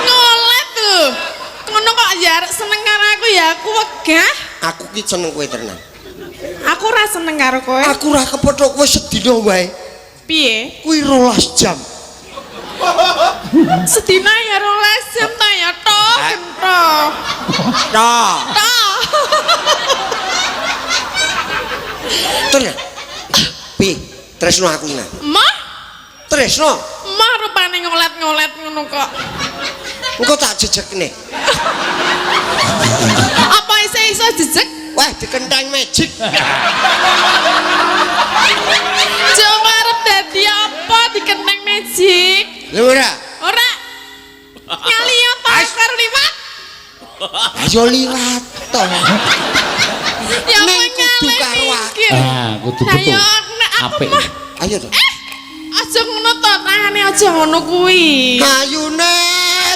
ngolet lho. Ngono kok ya arek seneng karo aku ya aku wegah. Aku ki seneng kowe tenan. Aku ora seneng karo kowe. Aku ora kepethuk kowe sedina wae. Piye? Kuwi 12 jam. Sedina ya 12 jam ta ya tok gentro. Tok. Tok. Tenan. Piye? Tresno aku nang. Mah? Tresno. Mah rupane ngolet-ngolet ngono kok. Engko tak jejekne. Apa iso jejek? Wah, dikenteng magic. Coba arep dadi apa dikenteng magic? Lho ora. Ora. Ngali apa karo liwat? Ayo liwat to. Ya Ning kowe kudu ngalih karo aku. minggir. Ah, kudu Lah betul. ya nek aku Apik. mah Ayo to. aja ngono to, tangane aja ngono kuwi. Kayune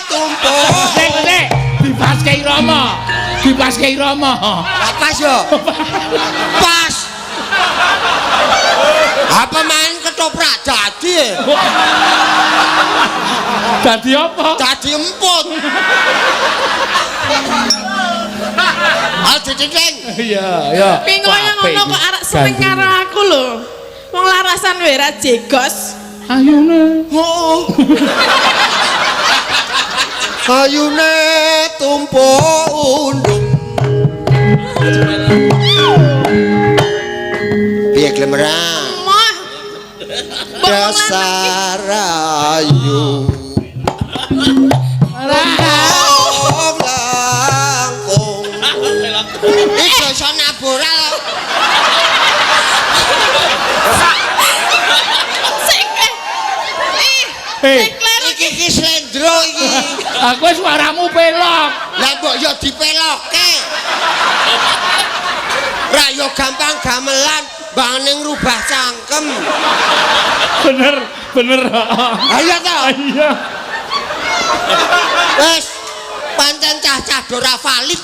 tumpuk. Sik, sik. Dipaske irama. Dipaske irama. Lah pas yo. Pas. Apa main ketoprak dadi e? Dadi apa? Dadi emput. Ayo diceng. Iya, iya. Piye kaya ngono kok arek seneng karo aku lho. Wong larasan wae ra jegos. Ayune. Heeh. Ayune tumpuk undung. Piye gelem ora? Moh. Mbok wong lanang iki Dasar ayu. Langkung langkung. Iki iso nabora lho. sing ih. Eh. Sing kleru Iki iki slendro iki. Aku suaramu pelok. Lah mbok yo dipelokke. Ra yo gampang gamelan, mbangane ngrubah cangkem. Bener, bener. Ayo to. Iya. Wes, pancen cah-cah do ora valid.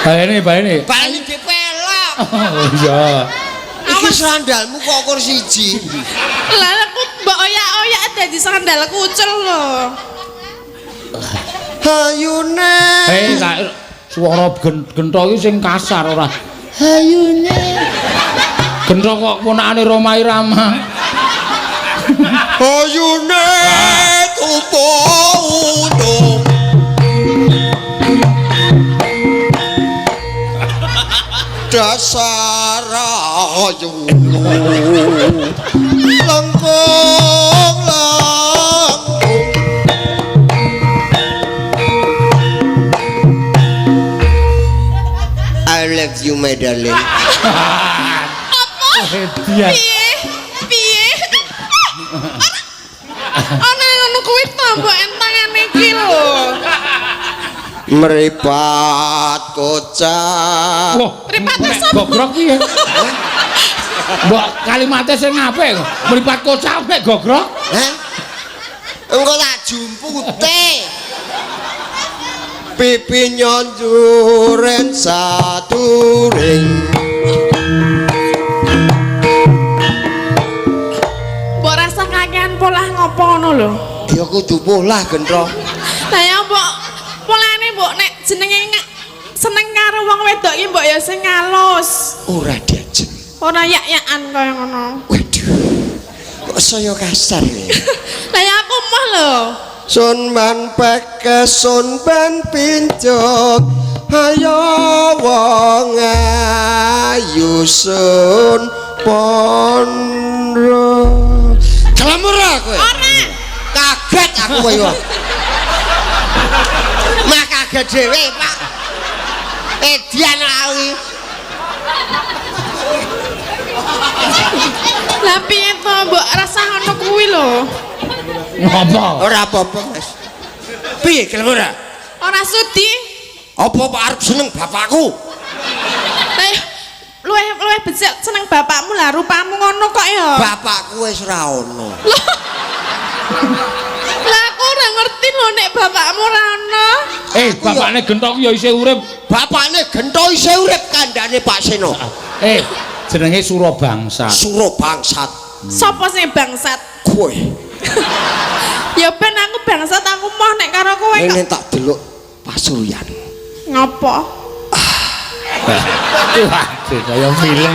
Bayane, bayane. Bali dipelok. Oh iya. Iki sandalmu kok ukur siji. Lah aku mbok oyak-oyak dadi sandal kucel lho. Hayune. Hei, suara gentho iki sing kasar ora. Hayune. Gentho kok ponakane Rhoma Irama. Hayune tumpuk undung. Dasar ayu. Lengkung lengkung. I love you my darling. Apa? Edian. Piye? Piye? Ana ngono kuwi to mbok entangane iki lho. Meripat kocak. Wah, Mripate nek sapa? Gogrok piye? Mbok kalimate sing apik kok. Mripat kocak nek gogrok. Hah? Engko tak jumpute. Pipi nyonjuren saturing. Mbok rasa kakean polah ngopo ngono lho. Ya kudu polah gentro. Lah ya mbok polane mbok nek jenenge seneng karo wong wedok iki mbok ya sing halus. Ora diajeng. Ora yak-yakan kaya ngono. Waduh. Kok saya kasar ya? Lah ya aku moh lho. Sun ban peke sun ban pincuk. Ayo wong ayu sun pondro. Gelem ora kowe? Ora. Kaget aku kowe yo. Mah kaget dhewe, Pak. Edian aku. Lah piye to mbok rasa ngono kuwi lho. Ngopo? Ora apa-apa, Mas. Piye gelem ora? Ora sudi. Apa Pak arep seneng bapakku? Lah luweh luweh becik seneng bapakmu lah rupamu ngono kok ya. Bapakku wis ora ono. Lah aku ora ngerti lho nek bapakmu ora ono. Eh, bapakne genthok ya isih urip. Bapakne gentho isih urip kandhane Pak Seno. Eh, jenenge Surabangsa. Surabangsat Sopo sing bangsat? kowe. Ya ben aku bangsat aku moh nek karo kowe kok. Ngene tak delok pasuryan. Ngopo? Waduh, kaya film.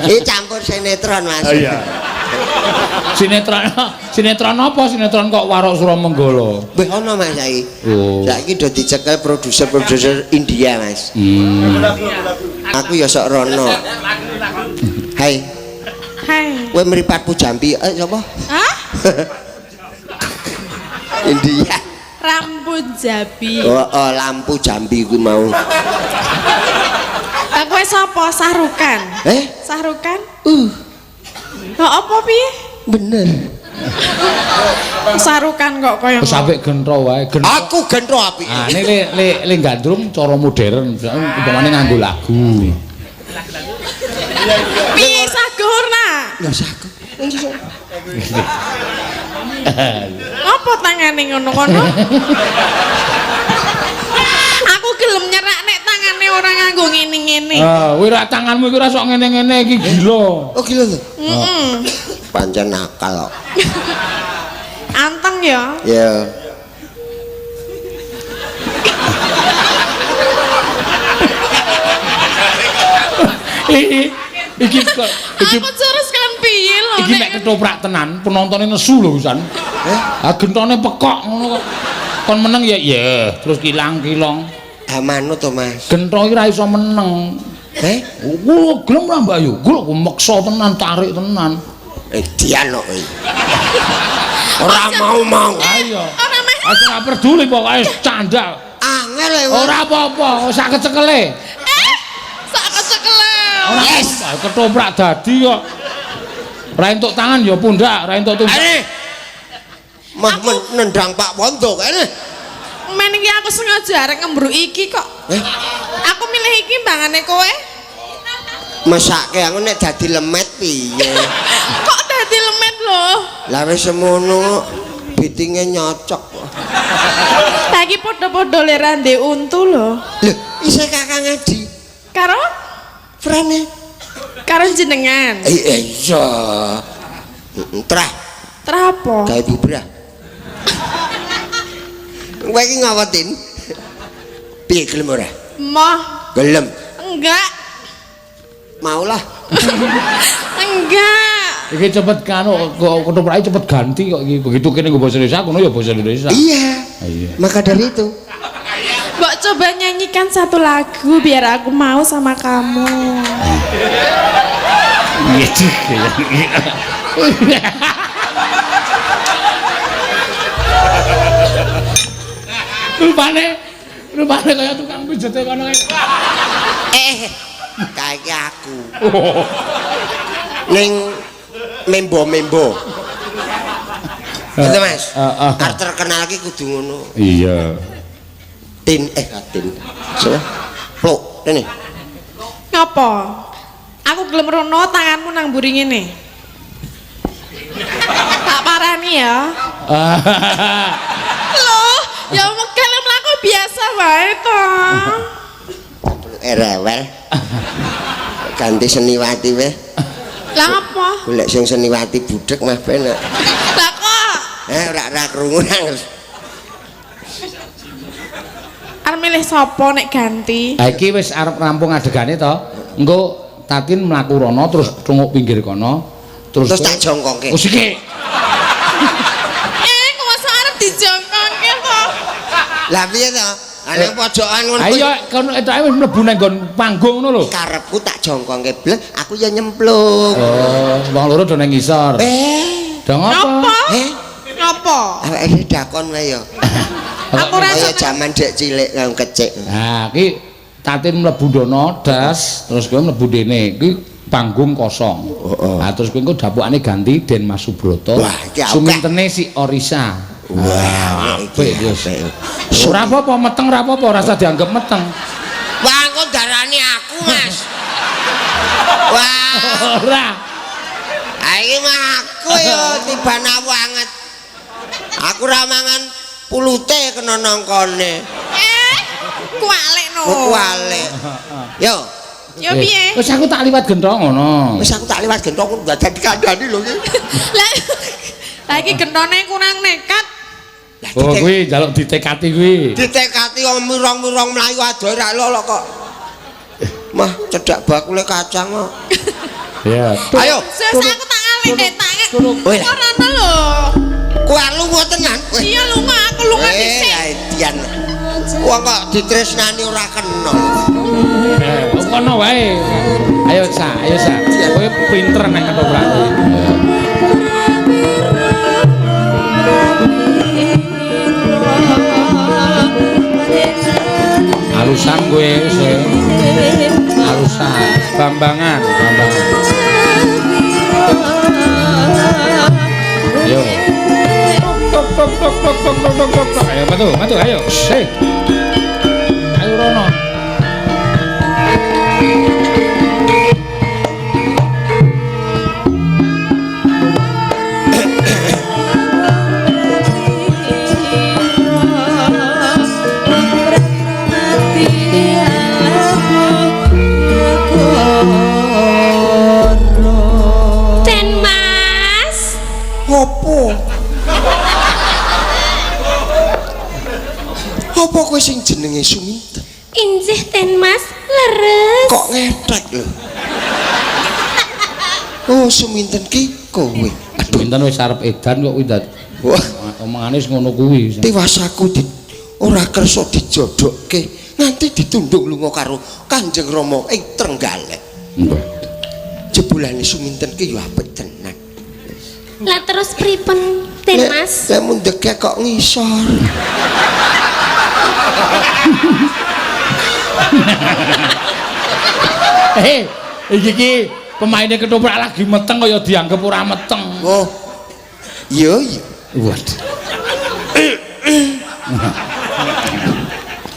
Iki campur sinetron, Mas. Oh iya. Sinetron sinetron apa? Sinetron kok Warok Suramenggala. Wih ono Mas saiki. Oh. Saiki do dicekel produser-produser India, Mas. Hmm. Aku ya sok rono. Hai, Hai. kowe mripatmu jampi sapa? Hah? India. Rambut jabi. Oh, oh, lampu jambi kuwi mau. Lah kowe sapa? Sahrukan. Eh? Sahrukan? Lah apa piye? Bener. Sahrukan kok kaya Wis apik gentro wae, gentro. Aku gentro apik. Ah, ini le gandrung cara modern, umpamane nganggo lagu. Piye sagur nah? Lah saku. Apa tangane ngono-ngono? Aku gelem nyerak nek tangane ora nganggo ngene-ngene. Ah, kowe ra tanganmu iki ora sok ngene-ngene iki gila. Oh gila lho. Heeh. Pancen nakal kok. Anteng ya. Ya. Iki kok iki Aku terus kan piye lho. Iki nek ketoprak tenan, penontone nesu lho pisan. Eh? Ah gentone pekok ngono kok. Kon meneng ya ya, terus kilang-kilong. Ah manut to, Mas. Gento iki ra iso meneng. Eh? Oh, gelem ra Mbak Yu? Gua meksa tenan, tarik tenan. Dian kok iki. Ora mau-mau. Ayo. Ora meh. Aku ora peduli pokoke candal. Angel e. Ora apa-apa, sak kecekele. Sak kecekele. Ora Yes. apa-apa, ketoprak dadi kok. Ora entuk tangan ya pundak, ora entuk tumbak. Are. Mah nendang Pak Wondo kene. Men iki aku sengaja arek ngembruk iki kok. Eh, Aku milih iki mbangane kowe. mesake aku nek dadi lemet piye? Kok dadi lemet lho? Lah wis semono bitinge nyocok. Lah iki padha-padha lera ndek untu lho. Lho, isih Kakang Adi. Karo Frane. karo jenengan. Iya. Trah, Trah apa? gawe bubrah. Kowe iki ngawetin? Piye gelem ora? Moh, Gelem. enggak. Maulah. Enggak. Iki cepet kan kok ketoprake cepet ganti kok iki. Begitu kene nggo basa Indonesia, kono ya basa Indonesia. Iya. Iya. Maka dari itu, Mbok coba nyanyikan satu lagu biar aku mau sama kamu. Iya. Rupane kaya tukang pijete kono kae. Kayak aku. Ning membo-membo. Gitu Mas. Heeh. Arep terkenal ki kudu ngono. Iya. Tin tin. Salah. Pluk, rene. Ngapa? Aku gelem rono tanganmu nang mburi ngene. Tak parani ya. Loh, ya mungkin mlaku biasa wae to. Rewel. Ganti seniwati weh. Lah ngapa? Golek sing seniwati budhek mah penak. Lah kok Ora krungu nang. arep milih sapa nek ganti? Ha iki wis arep rampung adegane to. Engko Tatin mlaku rono terus cunguk pinggir kono. Terus Terus tak jongkongke. Oh siki. Kok masa arep dijongkongke to? Lah piye to? Ana pojokan ngono. Ayo kono etoke wis mlebu nang nggon panggung ngono lho. Karepku tak jongkongke blek, aku ya nyemplung. Oh, wong loro do nang ngisor. Do ngopo? Ngapa? Ngapa? Awake dakon wae ya. Aku ora Kaya jaman dek cilik nang kecik. Nah, iki Tatin mlebu dono das, terus kowe mlebu dene. Iki panggung kosong. Heeh. Nah, terus kowe engko dapukane ganti Den Mas Subroto. Wah, iki akeh. Sumintene si Orisa. Wah, apik wis. Ora apa-apa meteng ora apa-apa, ora usah dianggap meteng. Wah, engko darani aku, Mas. Wah, Ora. iki mah aku ya tiban banget. Aku ora mangan pulute kena nangkane. Kualik no. Oh, kualik. Yo, Yo piye? Wis aku tak liwat gentong ngono. wis aku tak liwat gentong aku gak dadi kandhani lho iki. Lah lah iki gentone kurang nekat. Lah Oh, kuwi njaluk ditekati kuwi. ditekati wong mirong-mirong mlayu adoh ra lolo kok. Mah cedhak bakule kacang kok. Ya. Ayo, Wis aku tak ngalih nek tak. Weh. Ora ana lho. Kowe lunga tenan. Weh. Iya lunga, aku lunga dhisik. Lah dian. Wong kok ditresnani ora kena. Kono wae. Ayo Sa, ayo Sa. Kowe pinter nek ketoprak kuwi. Alusan kowe wis. Alusan, bambangan, bambangan. Yo. Tok tok tok tok tok tok tok tok tok. Ayo metu, metu ayo. Hei. Ayo rono. Den Mas. Opo? Apa kowe sing jenenge Suminten? Injih Den Mas, leres. Kok ngethek lho? Oh, Suminten ki kowe. Aduh, Suminten wis arep edan kok kuwi dadi. Wah, Omongane wis ngono kuwi. Tiwas aku di ora kersa dijodokke nganti ditundung lunga karo Kanjeng Rama ing Trenggalek. Mbah. Jebulane Suminten ki ya apik tenan. Lah terus pripun, Den Mas? Lek mundheke kok ngisor. Iki ki pemaine ketoprak lagi meteng kaya dianggep ora meteng. Oh. Iya, iya. Waduh.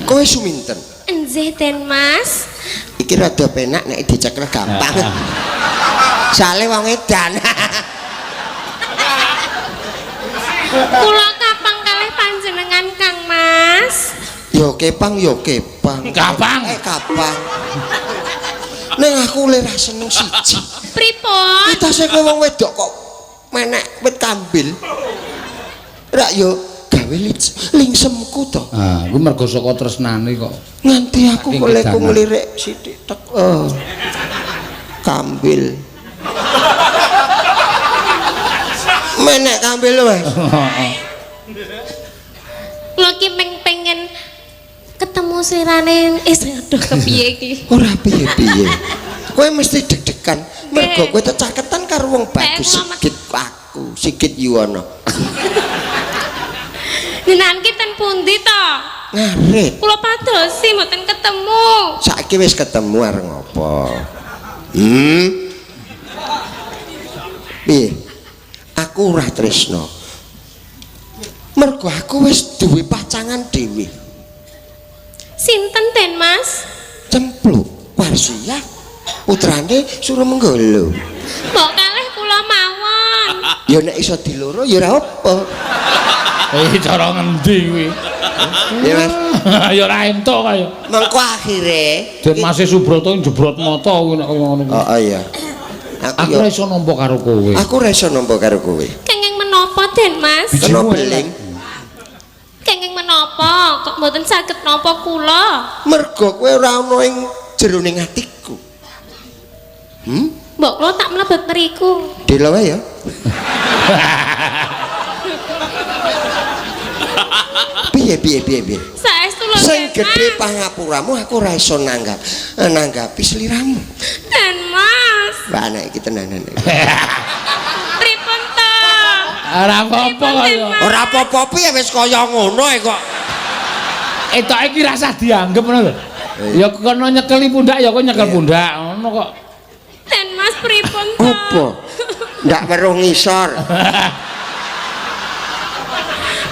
Kowe Suminten. Nggih, Den Mas. Iki rada penak nek dicekel gampang. Sale wong edan. Kula kapang kalih panjenengan Kang Mas. Yo kepang, yo kepang. Kapang. Kapang. Ning aku le ra seneng siji. Pripun? Kita sing wong wedok kok menek wit kambil. Rak yo gawe lingsemku to. Ah, kuwi mergo saka tresnane kok. Nganti aku Saking kok leku kedanan. nglirik sithik tek. Oh. Kambil. Menek kambil lho, Mas. Kula ki pengen ketemu slirane aduh kepiye iki? Ora piye-piye. Kowe mesti deg-degan mergo kowe tecaketan karo wong bagus Sigit aku, Sigit Yuwono. Jenengan ki ten pundi to? Ngarit. Kula padosi mboten ketemu. Saiki wis ketemu arep ngopo? Piye? Aku ora tresno. Mergo aku wis duwe pacangan dhewe. Sinten Den Mas? Cempluk Warsiah putrane Suramenggala. Mbok kalih kula mawon. Ya nek iso diloro ya ora apa. Cara ngendi kuwi? Ya Mas. Ya ora entuk kaya. Mengko akhire Den Mas Subroto jebrot mata kuwi nek kaya ngono kuwi. Oh iya. Aku ora iso nampa karo kowe. Aku ora iso nampa karo kowe. Kenging menapa Den Mas? Kena beling. Kenging menapa? Kok mboten saged nampa kula? Mergo kowe ora ana ing jeroning atiku. Mbok kula tak mlebet mriku. Delo wae ya. Piye piye piye piye. Saestu lho. Sing gedhe pangapuramu aku ora iso nanggap. Nanggapi sliramu. Den Mas. Wah nek iki tenanan. Pripun to? Ora apa-apa kaya. Ora apa-apa piye wis kaya ngono e kok. Etoke iki rasah dianggep ngono lho. Ya kono nyekeli pundak ya kok nyekel pundak ngono kok. Den Mas pripun to? Apa? Ndak weruh ngisor.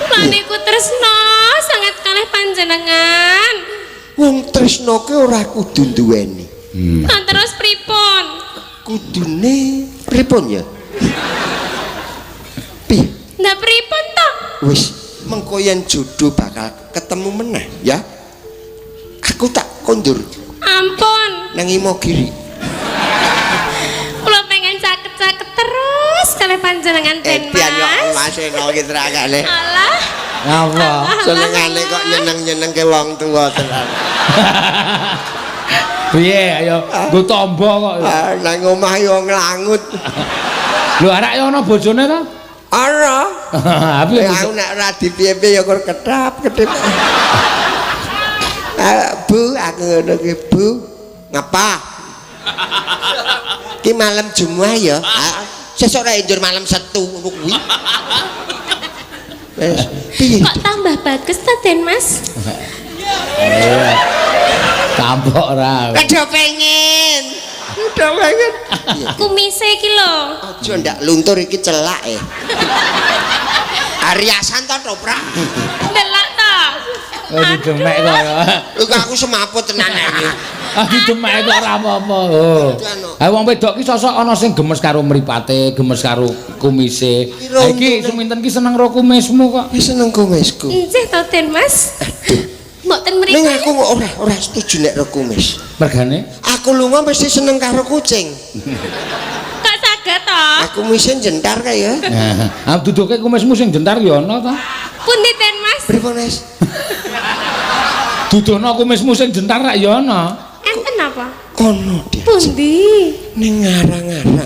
Lah niku tresno sangat kalih panjenengan. Wong tresno ki ora kudu duweni. Lah terus pripun? Kudune pripun ya? Piye? Lah pripun to? Wis mengko yen jodoh bakal ketemu meneh ya. Aku tak kondur. Ampun. Nang Imogiri. Kula pengen caket-caket terus kalih panjenengan Den Mas. Mas eno iki terakane. Alah. Apa? Senengane kok nyeneng-nyenengke wong tuwa tenan. Piye ayo nggo tombo kok. Nang omah yo nglangut. Lho arak yo ana bojone to? Ana. Piye aku nek ora dipiye-piye ya kur ketap-ketip. Bu, aku ngono ki, Bu. Ngapa? Ki malam Jumat ya. Sesuk ora enjur malam Setu ngono kuwi. Wis, piye? Kok tambah bagus ta Den Mas? Iya. Tampok ora. Udah pengen. Udah pengen. Kumise iki lho. Aja ndak luntur iki celak e. Ariasan to toprak. Delok to. Oh didemek kok. Iku aku semaput tenan iki. Ah didemek kok ora apa-apa. Oh. Ha wong wedok ki sosok ana sing gemes karo mripate, gemes karo kumise. Ha iki Suminten ki seneng karo kumismu kok. Wis seneng kumisku. Nggih to Den Mas. Mboten mriki. Ning aku kok ora setuju nek karo kumis. Mergane? Aku lunga mesti seneng karo kucing. Kok saged to? Aku kumise jentar kae ya. Nah, duduke kumismu sing jentar ya ana ta? Pundi Den Mas? Pripun, Mas? Dudono kumismu sing jentar rak ya ana. Enten apa? Kono dia. Pundi? Ning ngarang-arang.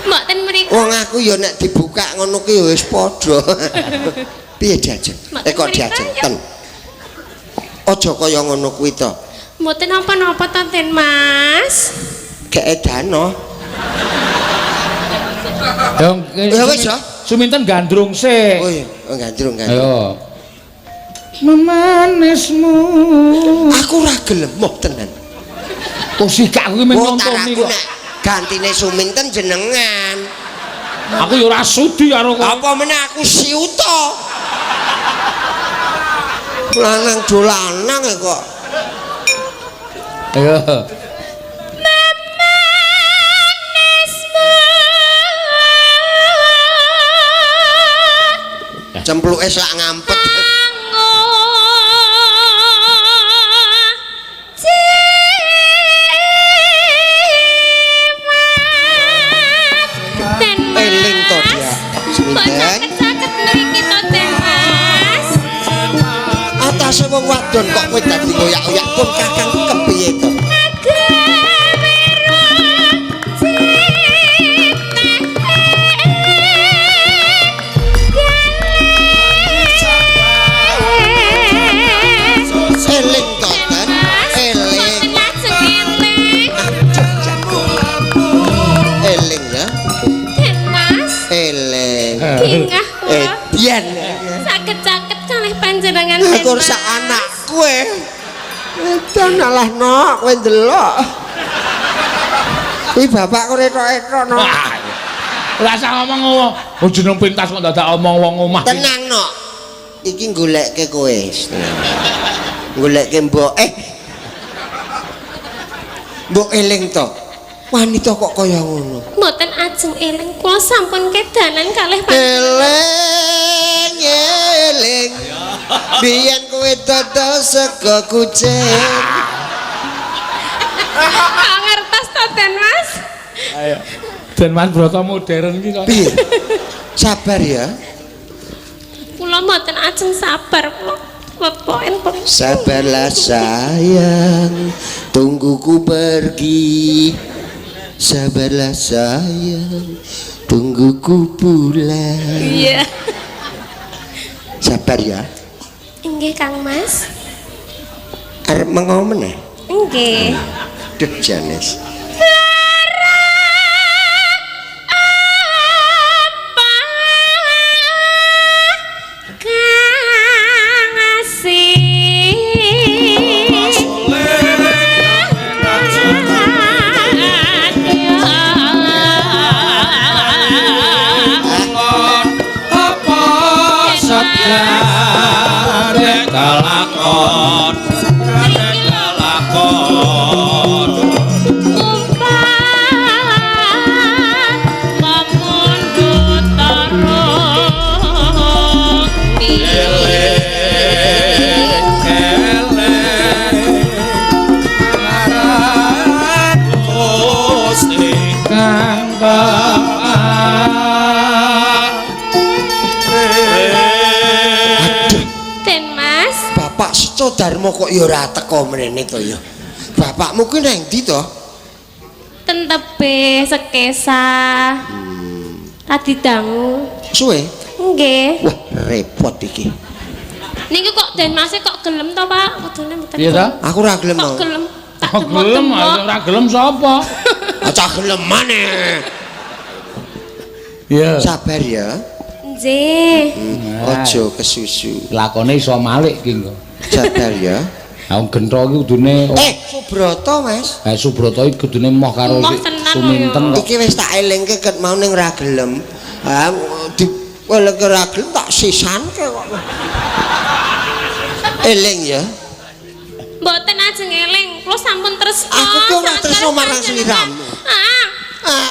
Mboten mriku. Wong aku ya nek dibuka ngono ki ya wis padha. Piye diajeng? Mboten Kok mriku, diajeng ya. ten. Aja kaya ngono kuwi to. Mboten napa-napa to, Den Mas. Keedano. Ya Ya wis ya. Suminten gandrung sik. Oh iya, oh, gandrung gandrung. Ayo. Memanismu. Aku ora gelem moh tenan. Oh sikak kuwi men Wong nontoni aku kok. nek gantine Suminten jenengan. Aku ya ora sudi karo kowe. Apa meneh aku siuta. Lanang do lanang e kok. Ayo. Memanismu. Cempluke selak ngampet. Eling to dia. Suminten. Caket mriki to, Den Mas. Atase wong wadon kok kowe dadi ngoyak-oyak pun kakang kepiye to? Eling to, Den. Eling. Aduh, jago. Eling ya. Eling. Biyen. Saged-saged kalih panjenengan Aku ora sak anakku e. Edan alah nok kowe ndelok. Iki bapakku retok-retok nok. Ora usah ngomong ngono. Oh jeneng pentas kok dadak omong wong omah. Tenang nok. Iki goleke kowe. Goleke mbok Mbok eling to. Wanita kok kaya ngono. Mboten ajeng eling kula sampun kedanan kalih panjenengan. Eling eling. Biyen kowe dodol sego kucing. Kok ngertos to, Den Mas? Ayo. Den Mas Broto modern iki kok. Piye? Sabar ya. Kula mboten ajeng sabar kula. Wepoken pun. Sabarlah sayang, tunggu ku pergi. Sabarlah sayang, tunggu ku pulang. Iya. Sabar ya. Nggih, Kang Mas. Arep mengo meneh. Nggih. Duh Janes. Apa kang asih? Apa segare kelakon kelakon. Kang Den Mas, Bapak Seco Darmo kok ya ora teko mrene to ya. Bapakmu kuwi nang ndi to? ten tebih sekesa. Tadi dangu. Suwe. Nggih. Wah, repot iki. Niku kok Den Mas kok gelem to, Pak? Kudune mboten. Piye ta? Aku ora gelem. Kok gelem? Tak Kok gelem, demok-demok. ora gelem sapa? Acah gelem maneh. Iya. Sabar ya. Nggih. Aja kesusu. Lakone iso malik ki engko. Sabar ya. Ha wong gentho iki kudune Subroto, Mas. Subroto iki kudune moh karo Moh tenan Suminten kok. Iki wis tak elingke ket mau ning ora gelem. Ha di elingke ora gelem tak sisanke kok. Eling ya. Mboten ajeng eling, kula sampun tresna. Aku ki ora sanget tresna kalih marang panjenengan. sliramu. Ah, Ah.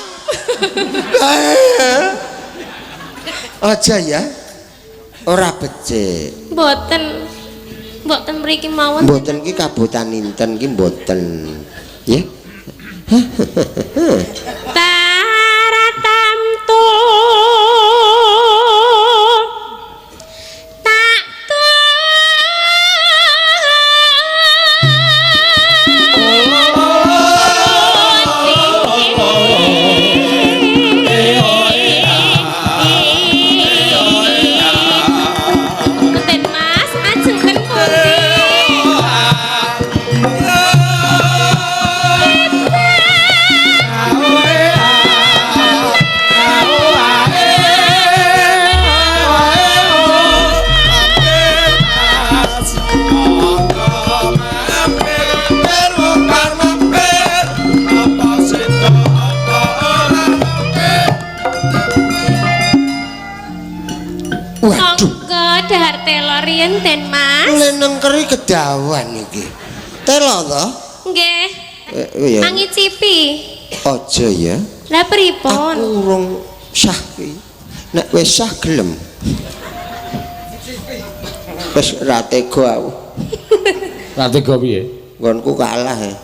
Aja ya. Ora becik. mboten. Mboten mriki mawon. Mboten ki kabutan inten ki mboten. Ya. Taratamtu tak Waduh. Monggo dahar telo riyen Den Mas. Lenengkeri kedawan iki. Telo to? Nggih. Iya. Angicipi. Aja ya. Lah pripun? Aku urung sah iki. Nek wis sah gelem. Wis ra tega aku. Ra tega piye? Nggonku kalah ya.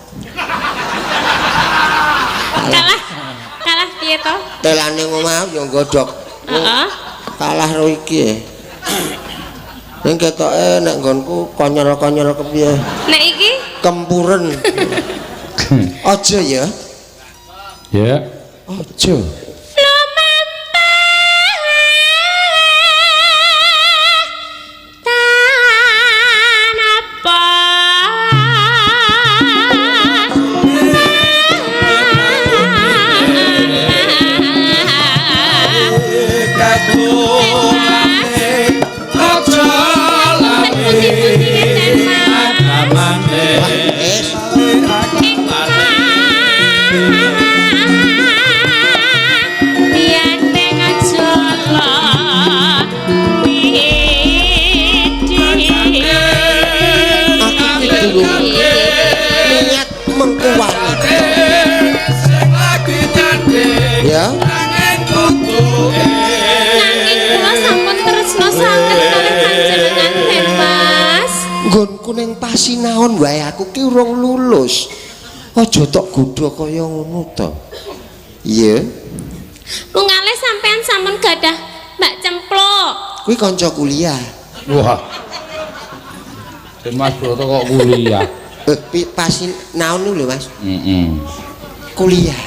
Kalah. Kalah piye to? Telane omah ya nggodhog. Heeh. Kalah ro iki ya. Ning ketoke nek nggonku konyol-konyol kepiye? Nek iki Kempuren. Aja ya. Ya. Aja. lumampah tanapa Aja pundi-pundi ngeten Mas. Wah, wis. Aku ki durung niat mengku wanita. Ya. Nanging kula sampun tresna sanget kalih panjenengan Den Mas. Nggonku ning pasinaon wae aku ki urung lulus. Aja tok godha kaya ngono to. Iya, Lungale sampean sampun gadah Mbak Cempluk. kuwi kanca kuliah. Wah. Den Mas Broto kok kuliah. Pasinaon lho Mas. Heeh. Kuliah.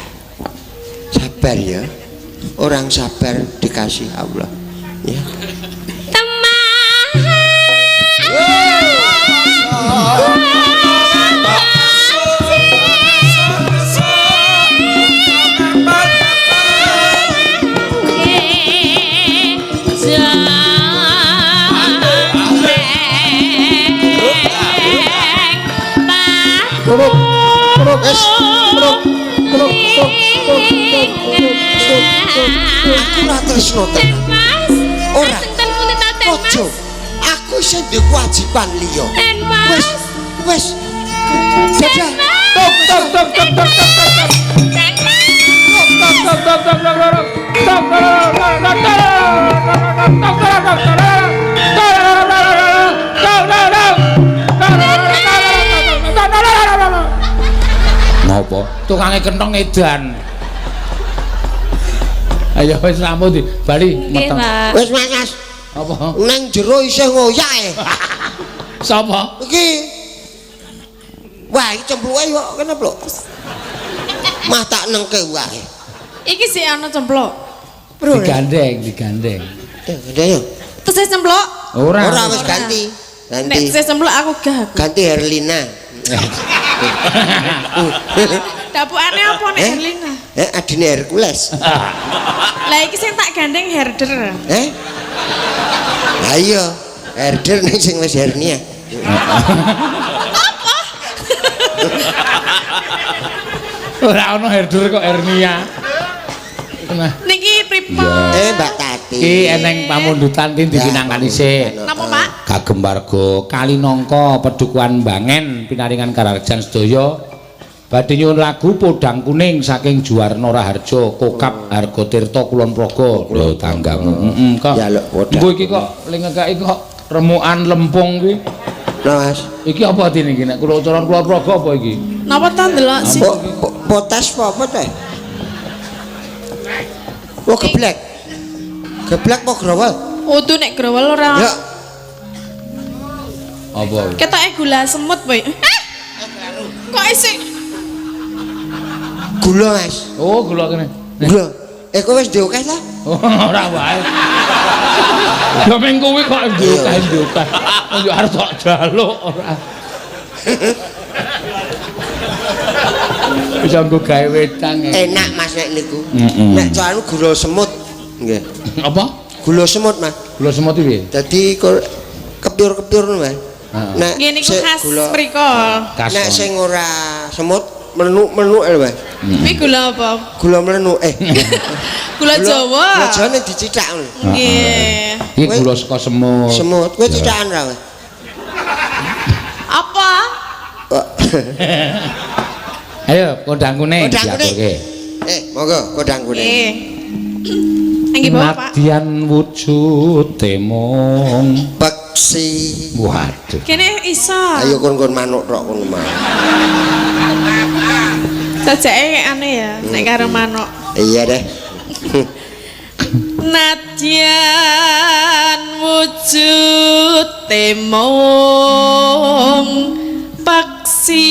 Sabar ya. Orang sabar dikasih Allah. Ya. Teman. Wis, aku ora tresno tenan. Mas, Ora. Ten pundi ta Den Mas? Ojo. Aku isih duwe kewajiban liya. Den Mas. Wis, wis. Dadah. Tok tok tok tok tok tok tok. Den Mas. Tok tok tok tok tok tok. Tok tok tok tok tok. Ngopo? Tukange kentong edan. Ayo wis rampung di bali Nggih, meteng. Pak. Wis Mas, Mas. Apa? Nang jero isih ngoyak e. Sapa? Iki. Wah, iki cempluke kok kene, Pluk. Mah tak nengke wae. Iki sih ana cempluk. Bro. Digandeng, digandeng. Gede yo. Terus saya cempluk. Ora. Ora wis ganti. Nek Ganti. saya cempluk aku gah. aku. Ganti Herlina. Dapukane apa nek Eh? Herlina? Adine Hercules. Lah iki sing tak gandeng herder. Eh? Lah iya, herder ning sing wis hernia. Apa? Ora ana herder kok hernia. Nah, Niki pripun? Mbak Tati. iki eneng pamundutan tin dipinangkani sik. Napa, Pak? Kagem warga Kalinangka Pedukuhan Bangen pinaringan Kararjan sedaya badhe nyuwun lagu Podang Kuning saking Juwarno Raharja Kokap Hargotirta Kulon Progo. Lho tanggamu. Heeh kok. Ya, lho, podang. Engko iki kok ling ngekeki kok remukan lempung kuwi. Nah, Mas. Iki apa dene iki nek kula uturan Kulon Progo apa iki? Napa ta ndelok sih? Potas apa apa teh? Oh, geblek. Geblek apa growol? Udu nek growol ora. Ya, Apa? Ketoke gula semut kowe. Hah? Kok isih gula, Mas. Oh, gula kene. Gula. Kowe wis diokeh ta? Oh, ora wae. Ya meng kuwi kok ndukah-ndukah. Yo arep tok jaluk ora. Bisa nggo gawe wedang. Enak Mas nek niku. Mm-mm. Nek anu gula semut. Nggih. Apa? Gula semut, Mas. Gula semut iki piye? Dadi kepiur-kepiur ngono, Mas. Heeh. Nek Nggih niku sik khas gula mriko. Khas. nek sing ora semut mlenuk-mlenuk lho, Mas. Kuwi gula apa? Gula mlenuk eh. Gula Jawa. Gula Jawa ning dicithak ngono. Nggih. Iki gula saka semut. Semut. Kowe cithakan ra kowe? Apa? Kok. Ayo kondang kuning Kondang kuning. diaturke. Eh, monggo kondang kuning. Nggih. Nggih bawa, Pak. Nadyan wujude mung Peksi. waduh. Kene iso. Ayo kon-kon manuk tok kono mah. Sajake aneh ya nek karo manuk. Iya deh. Nadyan wujude mung paksi.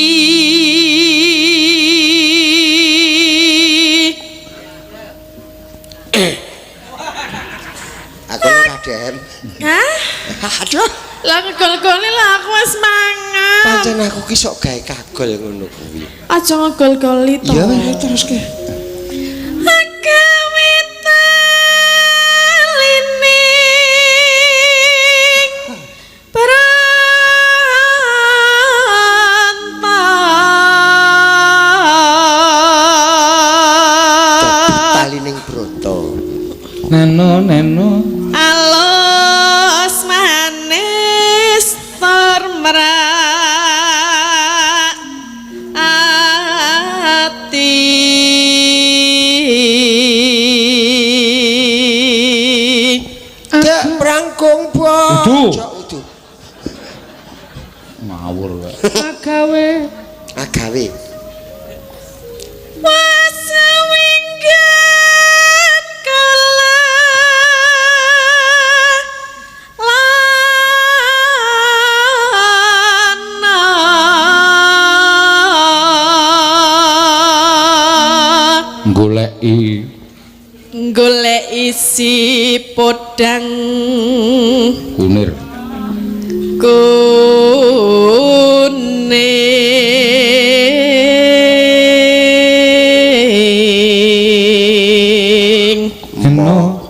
Aku ora dem. Hah? Aduh. Lah ngegol-goli lah aku wis mangan. Pancen aku ki sok gawe kagol ngono kuwi. Aja ngegol-goli to. Ya wis terus ke. Agawe talining pranta. Talining broto. Neno neno Alus manis tur merak ati. Dek prangkung Udu. bocok udu. Ngawur kowe. Agawe Agawe. Wasawinggan kala lana goleki golek isi podang kunir. Kuning. Neno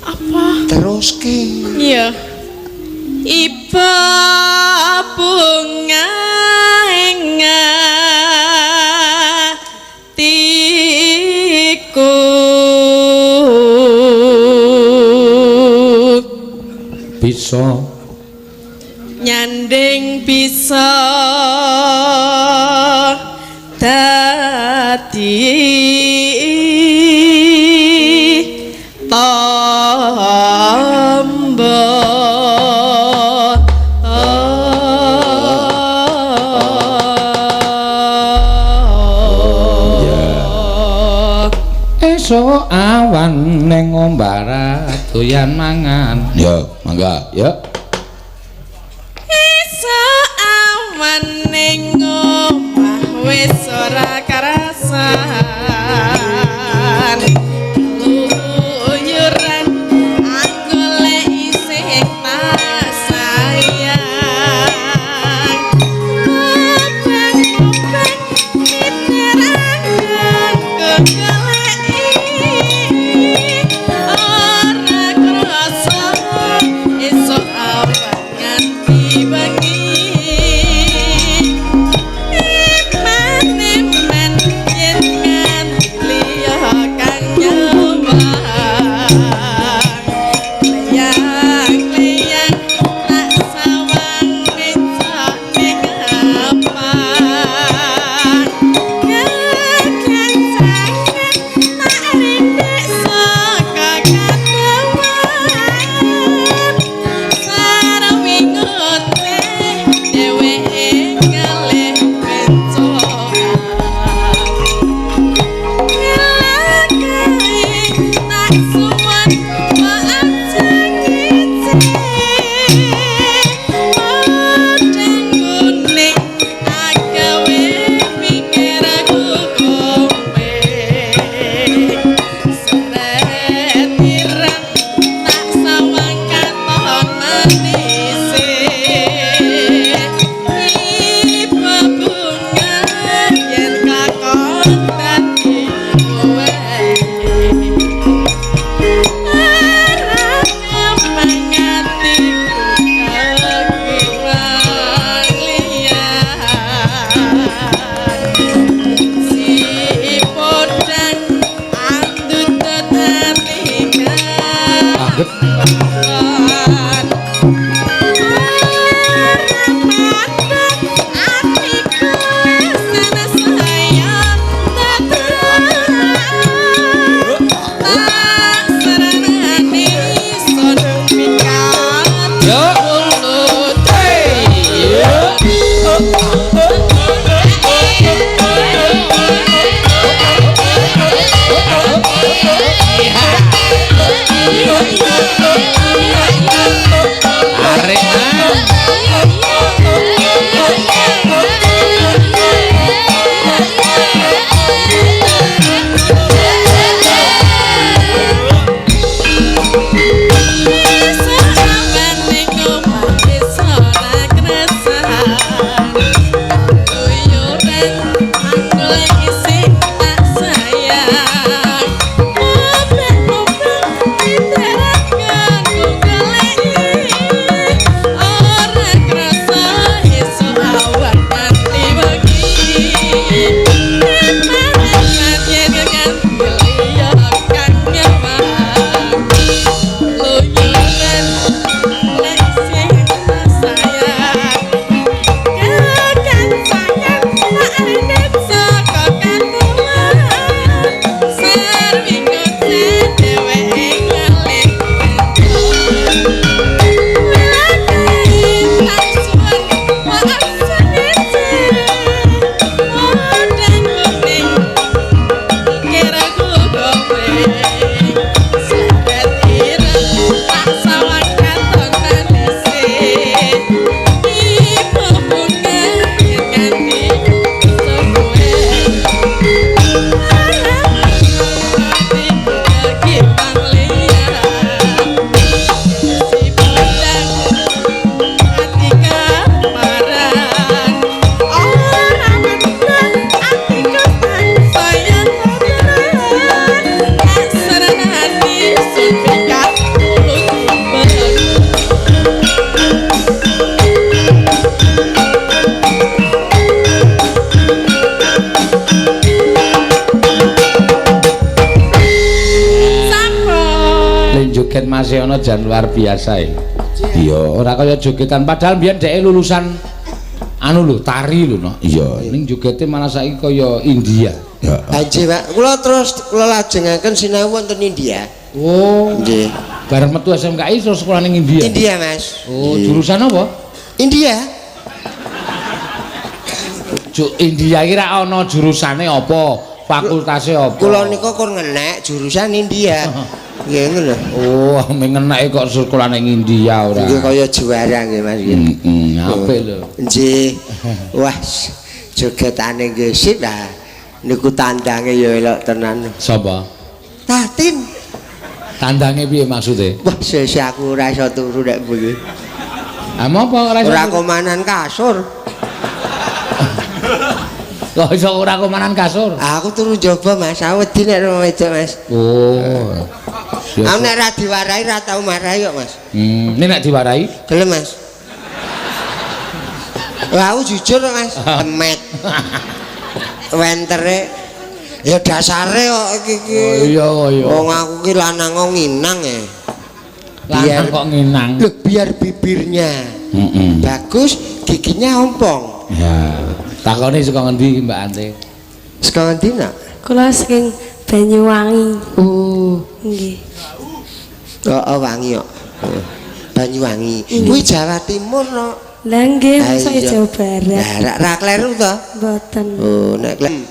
Apa? Terus ke. Iya. Iba bunga ing atiku. Bisa Nyanding bisa dadi tombo. Esuk awan ning ombara doyan mangan. Ya, mangga, ya. Esuk awan ning omah wis ora karasan. Keluyuran aku lek isih tak sayang. Obeng-obeng miterangan kegoleki. Ora krasa esuk awan nganti bengi. Eman-eman yen nganti Mangget. Mas Yono jan luar biasa ya. Iya, ora kaya jogetan padahal mbiyen dheke lulusan anu lho, tari lho no. Iya, ning jogete malah saiki kaya India. Ya. Nggih, Pak. Kula terus kula lajengaken sinau wonten India. Oh, nggih. Bareng metu SMKI terus sekolah ning India. India, Mas. Oh, jurusan apa? India. India iki ra ana jurusane apa? Fakultase apa? Kula nika kon ngenek jurusan India. Nggih ngono lho. Oh, mengenake kok sekolah ning India ora. Nggih kaya juara nggih Mas nggih. Heeh, apik lho. Nggih. Wah, jogetane nggih sip lah. Niku tandange ya elok tenan. Sapa? Tatin. Tandange piye maksude? Wah, sesuk aku ora iso turu nek bengi. Ah, apa ora iso? Ora komanan kasur. Kok iso ora komanan kasur? Aku turu njaba Mas, aku wedi nek wedok Mas. Oh. Aku nek ra diwarahi ra tau marahi kok Mas. Ini nek diwarahi? Gelem Mas. Lah aku jujur kok Mas, temet. Wentere ya dasare kok iki iki. Oh iya iya. Wong aku ki lanang kok nginang e. Lanang kok nginang. Lho biar bibirnya bagus, giginya ompong. Ya. Takone saka ngendi Mbak Ante? Saka ngendi nak? Kula saking Banyuwangi. Oh. Nggih. Oh, wangi kok. Banyuwangi. Kuwi Jawa Timur no. Lah nggih, mosok Jawa Barat. Lah ra kleru to? Mboten. Oh, nek kleru.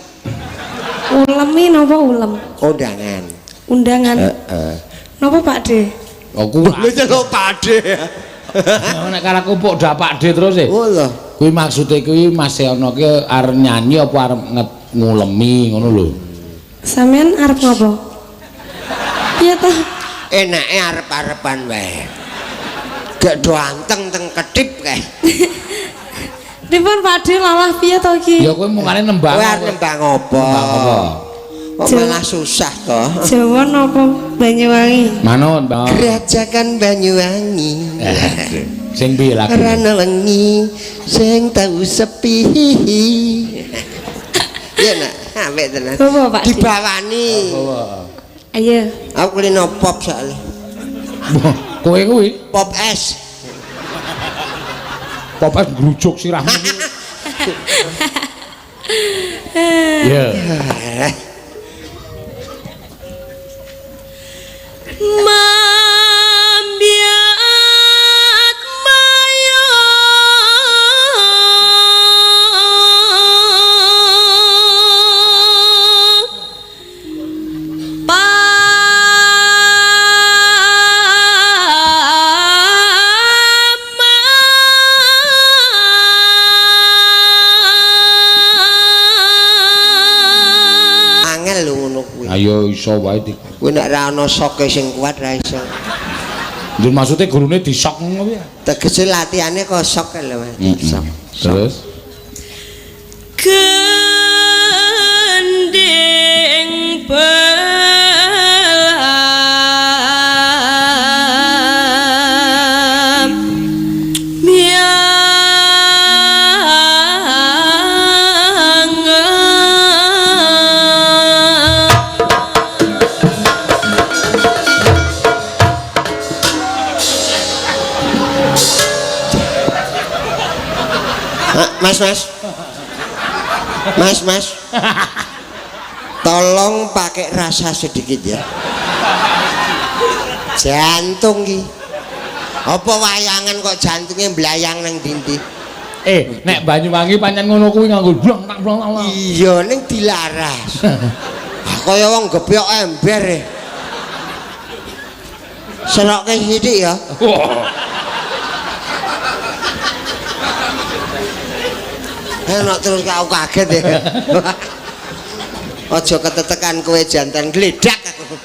Ulemi napa ulem? Undangan. Undangan. Heeh. Napa Pak De? Aku. Lho celuk Pak De. Nek karo aku pok dak Pak De terus e. Oh lho. Kuwi maksude kuwi Mas Yono ki arep nyanyi apa arep ngulemi ngono lho. Sampeyan arep ngopo? Piye to? Enake arep-arepan wae. Gak do anteng teng kedip kae. Pripun Pak De lalah piye to iki? Ya kowe mungkane nembang. Kowe arep nembang apa? Nembang apa? Kok malah susah to? Jawa napa Banyuwangi? Manut, Bang. Kerajaan Banyuwangi. Sing piye lagu? Rana wengi sing tau sepi. Ya nak, apik tenan. Apa, Pak? Dibawani. Apa? Ayo. Aku kulino pop soalnya. Kowe kuwi Pop es. Pop es ngrujuk sirahmu. Iya. Mambiat mayo pama. Angel lho ngono kuwi. Ayo iso wae di. Kuwi nek ra ana soke sing kuat ra iso. Lho maksude gurune disok ngono kuwi. Tegese latihane kok sok lho Mas. Sok. Terus Gending belam miangan. Mas, mas. Mas, mas. Tolong pakai rasa sedikit ya. Jantung ki. Apa wayangan kok jantungnya mblayang nang ndi-ndi? Nek Banyuwangi pancen ngono kuwi nganggo blong tak blong tak. Iya, ning dilaras. Kaya wong gebyok ember. Serokke sithik ya. Enak terus aku kaget ya. Aja ketetekan kowe jantan gledak aku.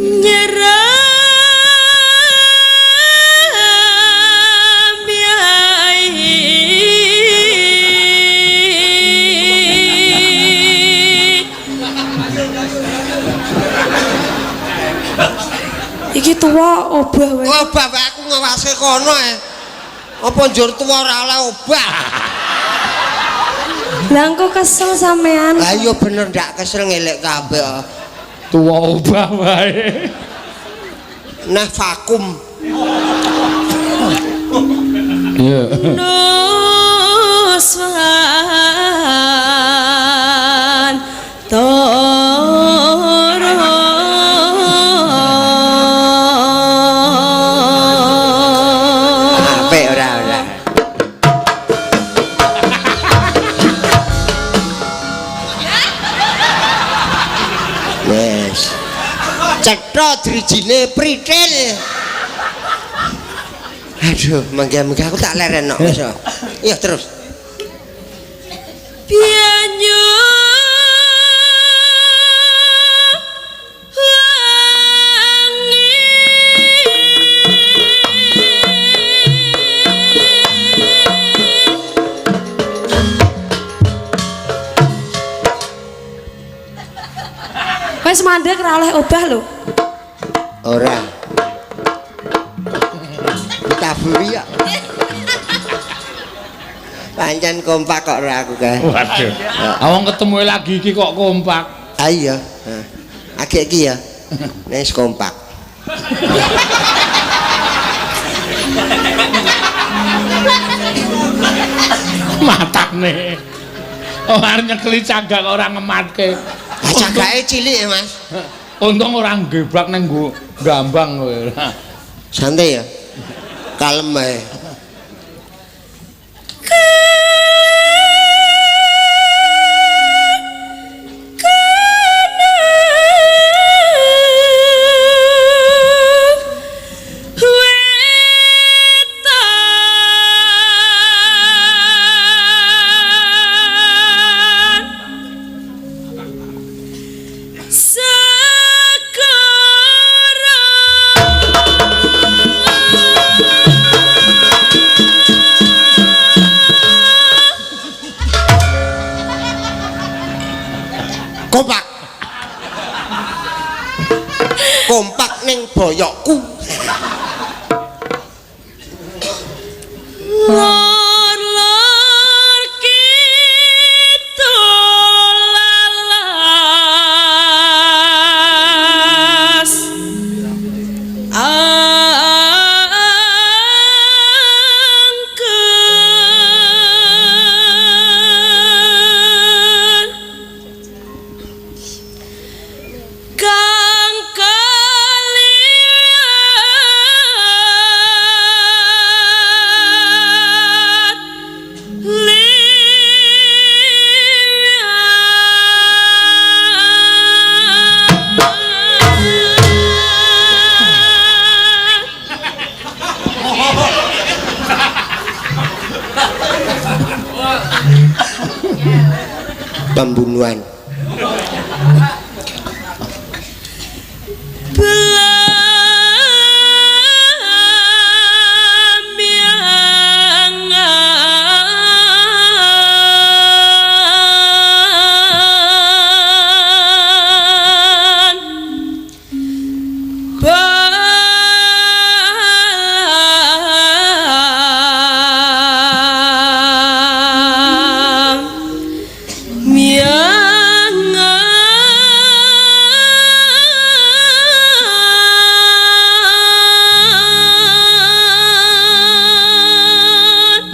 Nyeram yai. Iki tuwa obah wae. Obah wae aku ngawase kono e. Apa njur tuwa ora oleh obah? Lah engko kesel sampean. Lah iya bener ndak kesel ngelek kabeh. Tuwa obah wae. Nah vakum. Iya. Nuswan toro. Apik ora ora. Yes. Cetha drijine pritil. Aduh, mangga-mangga aku tak leren kok wis. Iya terus. Banyu wangi. Wis mandek ora oleh obah lho. Ora. Ditaburi ya. Pancen kompak kok ora aku kae. Waduh. Awong ketemu lagi iki kok kompak. Ah iya. Agek iki ya. Wis kompak. Matane. Oh arep nyekeli cagak kok ora ngematke. Ah cagake cilik ya, Mas. Untung ora nggeblak nang nggo gambang kowe. Santai ya. Kalem ae. Kompak. Kompak ning boyokku. Lor-lor kidul lalas. Angker kang kaliat liwat. Pembunuhan.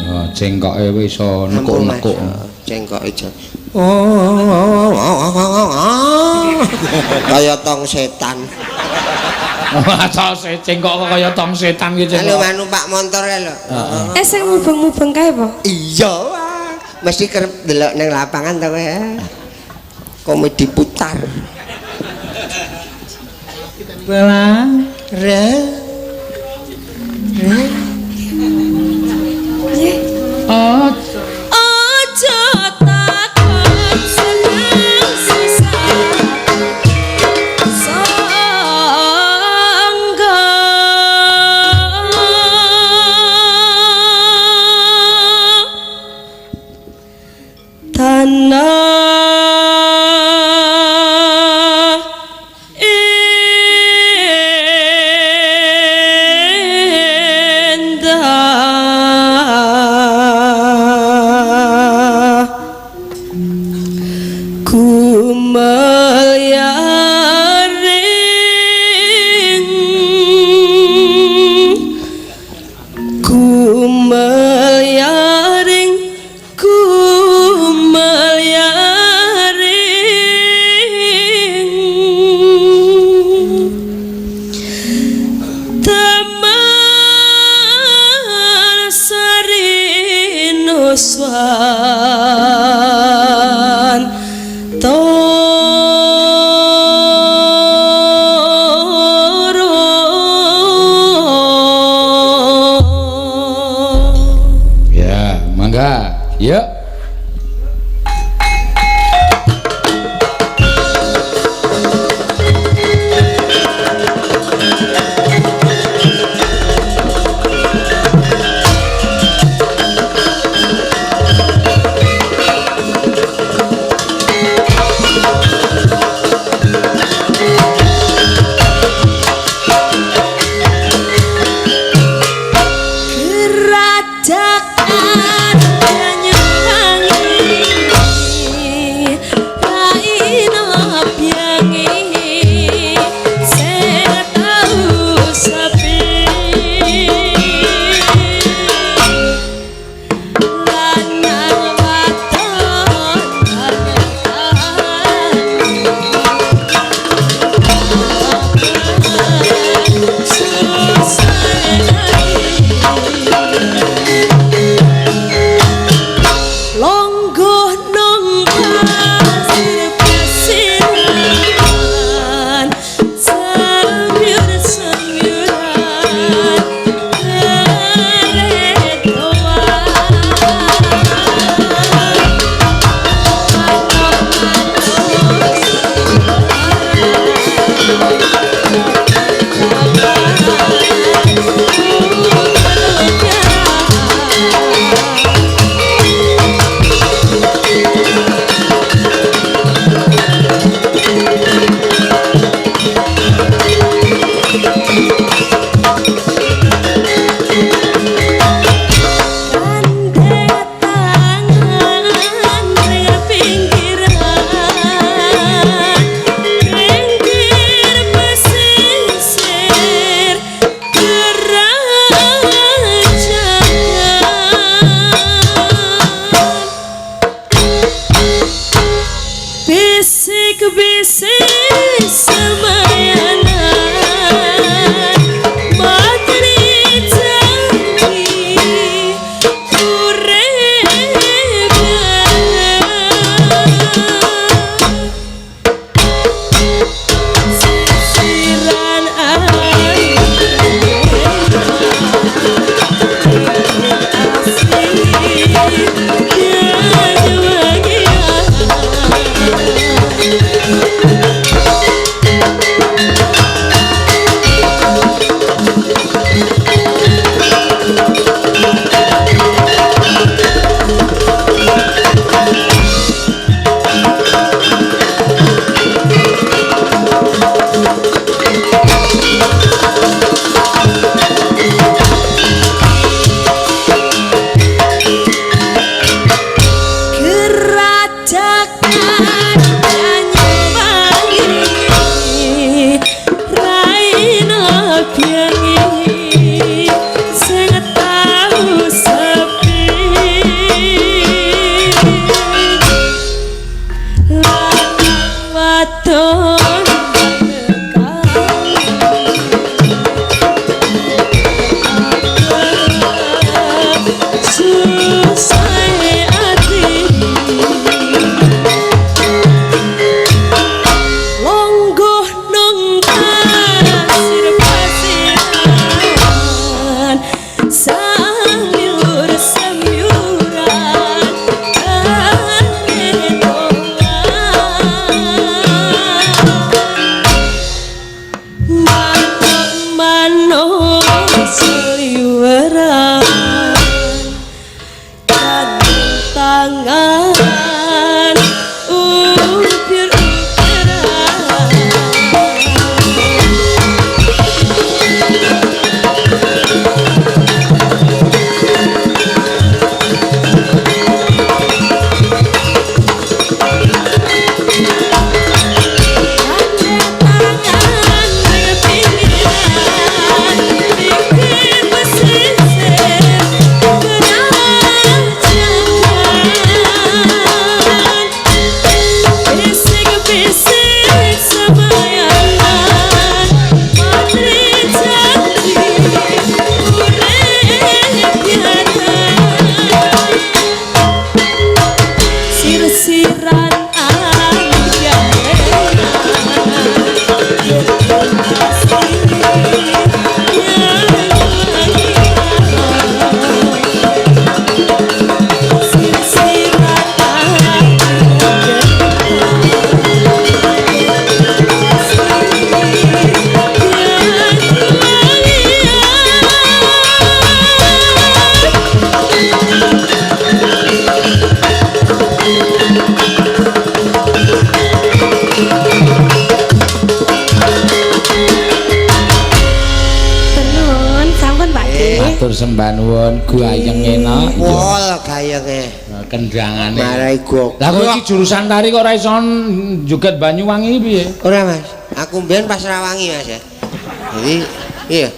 Oh, cengkoke wis iso nekuk-nekuk. Cengkoke jan. Oh. Kaya tong setan. Masa cengkok kok kaya tong setan ki Halo cengkok. manu Pak Montor ya lho. Eh sing mubeng-mubeng kae apa? Iya, wah. Mesti kerep delok ning lapangan ta kowe. Komedi putar. Lah, Re. Re. oh, Aja takon seneng susah sangga tanah indah kumelyaring kumelyaring kumelyaring teman sarinuswan toro. Ya, mangga. Yuk. Matur sembah nuwun gayeng enak. Wol gayenge. Kendangane. Marai gok. Lah kok iki jurusan tari kok ora iso joget Banyuwangi piye? Ora, Mas. Aku mbiyen pas Rawangi, Mas ya. Jadi iya.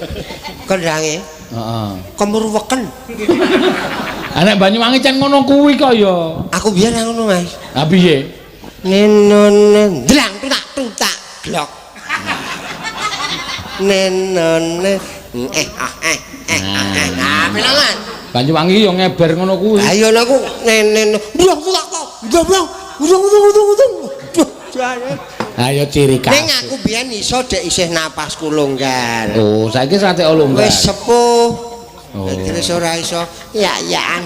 Kendange Heeh. kemurweken. Ah nek Banyuwangi cen ngono kuwi kok ya. Aku biyen ra ngono, Mas. Lah piye? Nenone ndlang tutak tutak glok. Nenone eh ah eh eh ah eh. Nah, bilangan. Banyuwangi yo ngeber ngono kuwi. Ayo aku nenen blok tutak tok. Blok blok. Udung udung udung udung. Duh, jane. Ayo ciri khas. Ning aku biyen iso dek isih napasku longgar. Oh, saiki sate longgar. Wis sepuh. Oh. Dadi wis ora iso ya-yaan.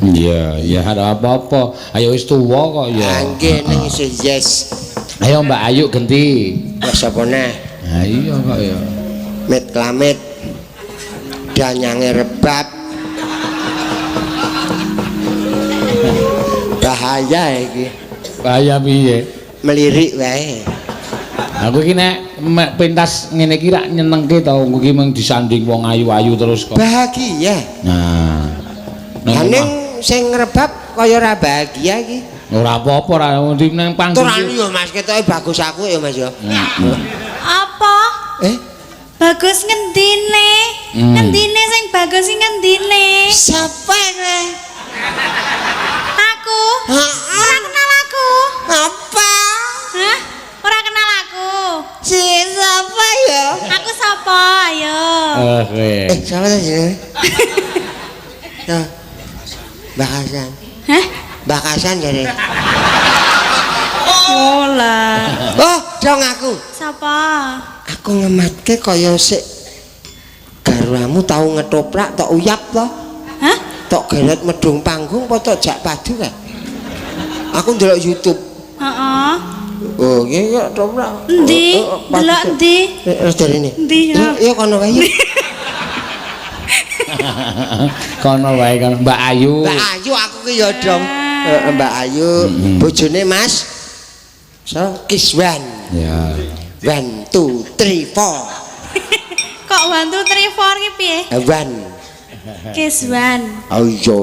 Iya, ya ora apa-apa. Ayo wis tuwa kok ya. Ah, nggih ning isih yes. Ayo Mbak Ayu genti. Wis apa neh? Ha iya kok ya. Mit klamit. Danyange rebab. Bahaya iki. Bahaya piye? Melirik wae. Aku iki nek pentas ngene iki rak nyenengke to, aku iki mung disanding wong ayu-ayu terus kok. Bahagia. Nah. Lah ning sing ngrebab kaya ora bahagia iki. Ora apa-apa ora ndi nang panggung. Tur anu ya Mas, ketoke bagus aku ya Mas ya. Apa? Eh, Bagus ngendine? Ngendine sing bagus sing ngendine? Sapa kowe? Aku. Ora kenal aku. Apa? Hah? Ora kenal aku. Si sapa ya? Aku sapa? Ayo. Oke. Eh, siapa tadi jenenge? Ya. Mbak Hasan. Hah? Mbak Hasan jare. Oh lah. Oh, dong aku. Sapa? Aku ngematke kaya sik garwamu tau ngetoprak tok uyap to. Hah? Tok geret medung panggung apa tok jak padu kae? Aku ndelok YouTube. Heeh. Oh, iki kok toprak. Endi? Delok endi? Wis dari ini. Endi, ya? Iya kono wae. yuk. Kono wae kono Mbak Ayu. Mbak Ayu aku ki ya dong. Heeh, Mbak Ayu, bojone Mas. So, Kiswan. Ya. 1 2 3 4. Kok 1 2 3 4 ki piye? 1. Kiswan. Oh iya.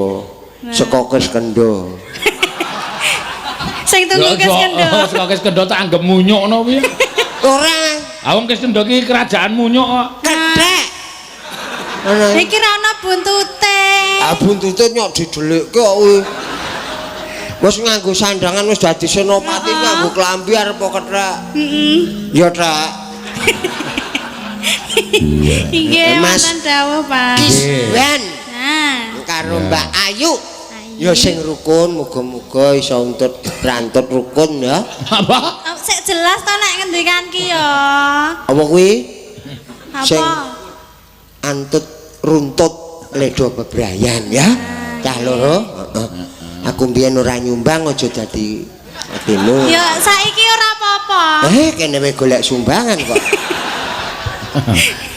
Saka Kiskendha. Sing tunggu Kiskendha. Saka Kiskendha tak anggap munyuk ngono piye? Ora. Ah wong Kiskendha ki kerajaan munyuk kok. Kedhek. Ana. Iki ra ono buntute. Ah buntute nyok didelikke kok kuwi. Wis nganggo sandangan wis dadi senopati nganggo klambi arep kethek. Heeh. Ya, Trek. Nggih, Mas. wonten dawuh, Pak. Kiswan Nah, karo Mbak Ayu. Ya sing rukun muga-muga iso untut rantut rukun ya. Apa? Oh, sik jelas to nek ngendikan ki ya. Apa kuwi? Sing Apa? antut runtut ledo bebrayan ya. Cah loro. Heeh. Aku mbiyen ora nyumbang aja dadi atimu. Ya saiki ora apa-apa. Eh kene wae golek sumbangan kok.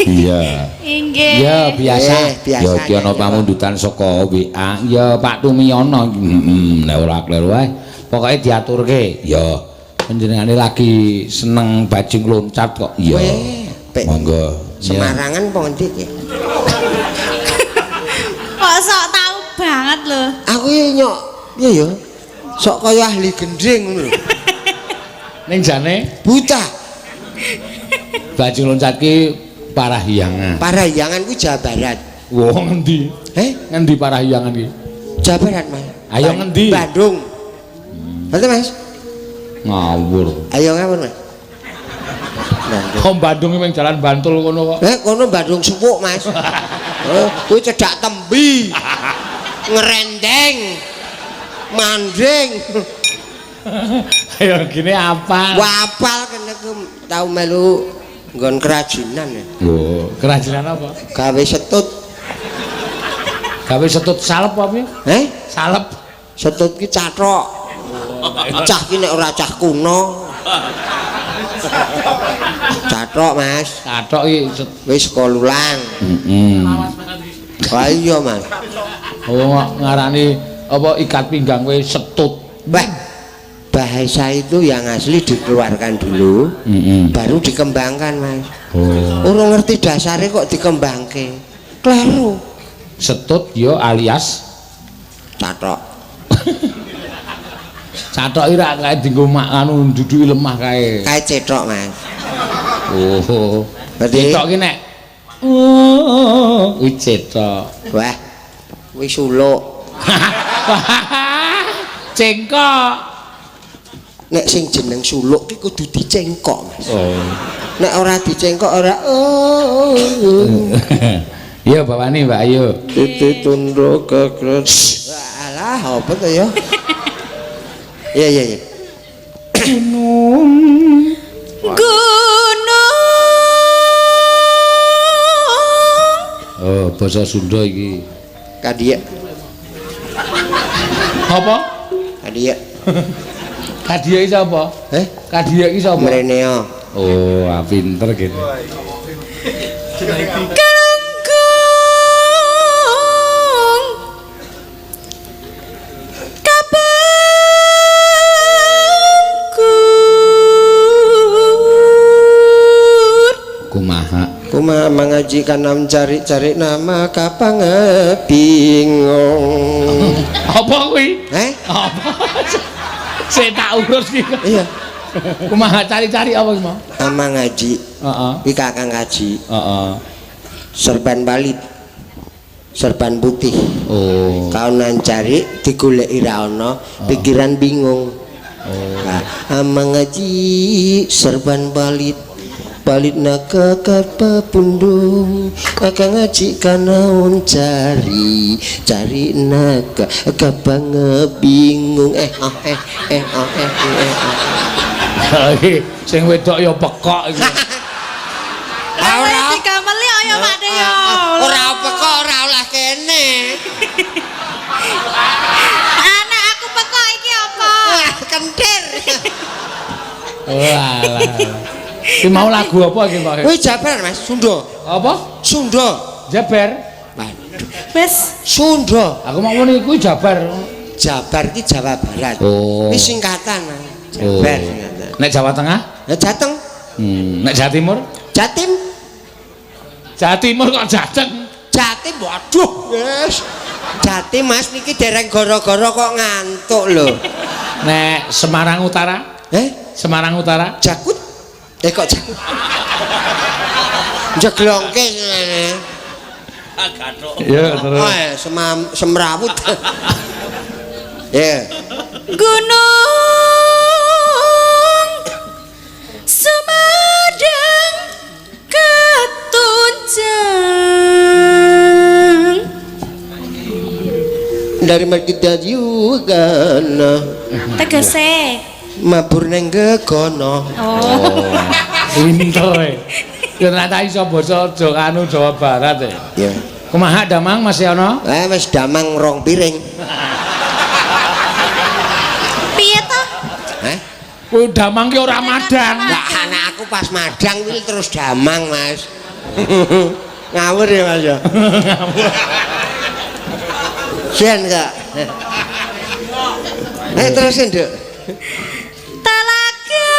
Iya. Inggih. Ya biasa. Biasa, Ya iki ana ya, pamundutan saka WA. Ya Pak Tumiyono. Heeh, nek ora kleru wae. Pokoke diaturke. Ya panjenengane lagi seneng bajing loncat kok. Ya. Weh, Pek. Monggo. Ya. Semarangan apa ngendi ki? Kok sok tahu banget loh. Aku ya nyok piye ya? Sok kaya ahli gendring ngono lho. Ning jane Buta. bajing loncat ki Parahyangan. Parahyangan kuwi Jawa Barat. Wah, ngendi? Eh, Ngendi Parahyangan ki? Jawa Barat, Mas. Ayo ngendi? Bandung. Betul, Mas? Ngawur. Ayo ngawur, Mas. Bandung. Kok Bandung iki jalan Bantul kono kok. Eh, kono Bandung Supuk, Mas. Eh, kuwi cedhak tembi. Ngerendeng. Manding. Ayo gini apa? Wapal kene ku tau melu nggon kerajinan ya. Lho, kerajinan apa? Gawe setut. Gawe setut salep apa piye? Eh, Salep. setut ki cathok. Cah ki nek ora cah kuno. Cathok, Mas. Cathok iki. Wis kolulang. Heeh. Wah iya, Mas. Oh, ngarani apa ikat pinggang kowe setut. Bah, bahasa itu yang asli dikeluarkan dulu, baru dikembangkan, Mas. Oh. Urung ngerti dasarnya kok dikembangke. Kleru. Setut ya alias Cathok. Cathok iki rak kae dienggo mak anu nduduki lemah kae. Kae cethok, Mas. Oh. Berarti Cetok ki nek oh, kuwi cetok. Wah. Kuwi suluk. Cengkok. Nek sing jeneng suluk ki kudu dicengkok, Mas. Oh. Nek ora dicengkok ora oh. Iya bapakne Mbak Ayu. Titi tunduk kekret. Alah, apa to ya? Iya, iya, iya. Gunung. Gunung. Oh, basa Sunda iki. Kadiya. Apa? Kadiya. Kadiya iki sapa? Eh? Kadiya iki sapa? Mreneo. Oh, ah, pinter gitu. Kelungkung kapengkur. Kumaha? Kumaha mangaji kana mencari-cari nama kapange bingung. Apa kuwi? Eh? Apa? Saya tak urus iki. Iya. Kumaha cari-cari apa iki mau? Ama ngaji. Heeh. Kuwi kakang ngaji. Heeh. Serban balit. Serban putih. Oh. Kaunan cari digoleki ra ana, pikiran bingung. Oh. Nah, ama ngaji serban balit. Balit naka kapapundung akang ngaji kanaon cari cari naka kapange bingung eh ah eh eh ah eh eh ah. Iki sing wedok ya pekok iki. Ora digameli ayo Pak De ya. Ora pekok ora olah kene. Anak aku pekok iki apa? Kentir. Walah. Iki mau lagu apa iki, Pak? Kuwi Jabar, Mas, Sunda. Apa? Sunda. Jabar. Waduh. Wis Sunda. Aku mau ngene kuwi Jabar. Jabar iki Jawa Barat. Oh. Ini singkatan, Mas. Jabar singkatan. Nek Jawa Tengah? Lah Jateng, Nek Jawa Timur? Jatim, Jawa Timur kok Jateng? Jatim waduh, yes. Jatim Mas niki dereng goro-goro kok ngantuk lho. Nek Semarang Utara? Eh, Semarang Utara? Jakut? Eh kok Jakut? Jeglongke ngene. Iya, terus. Oh, semrawut. Ya. Gunung Sumedang ketunjang. Dari Margita Yugana Tegese. mabur neng gegono. Oh. Pinter e. Ya nek tak iso basa Jawa anu Jawa Barat e. Ya. Kumaha Damang Mas Yono? Eh wis damang rong piring. Piye to? Heh? Kuwi Damang ki ora madang. Lah anak aku pas madang kuwi terus damang, Mas. Ngawur ya, Mas ya. Ngawur. Sen kak. Eh terusin, Duk. Talaga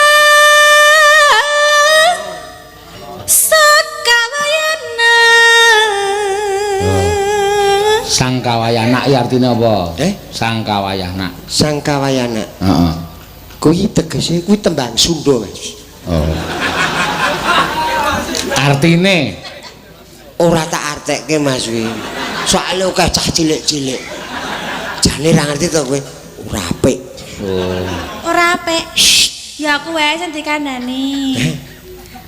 Sakawayana. Sangkawayana iki artine apa? Eh? Sangkawayana. Sangkawayana. Heeh. Kuwi tegese kuwi tembang Sunda, Mas. Oh. Artine Ora tak artekke, Mas kuwi. Soale akeh cah cilik-cilik. Jane ra ngerti to kowe. Ora apik. Oh. Ora apik. Ya aku wae sing dikandani.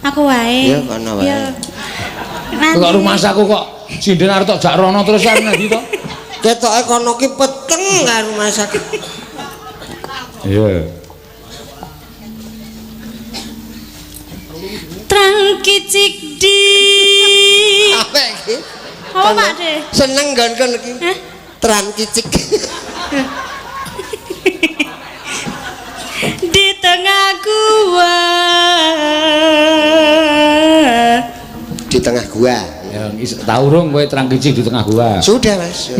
Aku wae. Ya, kono wae. Ya. Nanti. Kok rumahsaku kok sinden arep tok jak rono terus arep ngendi to? Ketoke kono ki peteng karo rumah sakit. Iya. Trang kicik di. Apik iki. Apa Pak De? Seneng nggon-nggon iki. Hah? Tran kicik. Di tengah gua. Di tengah gua. Ya tau rung kowe trang kicik di tengah gua. Sudah, Mas.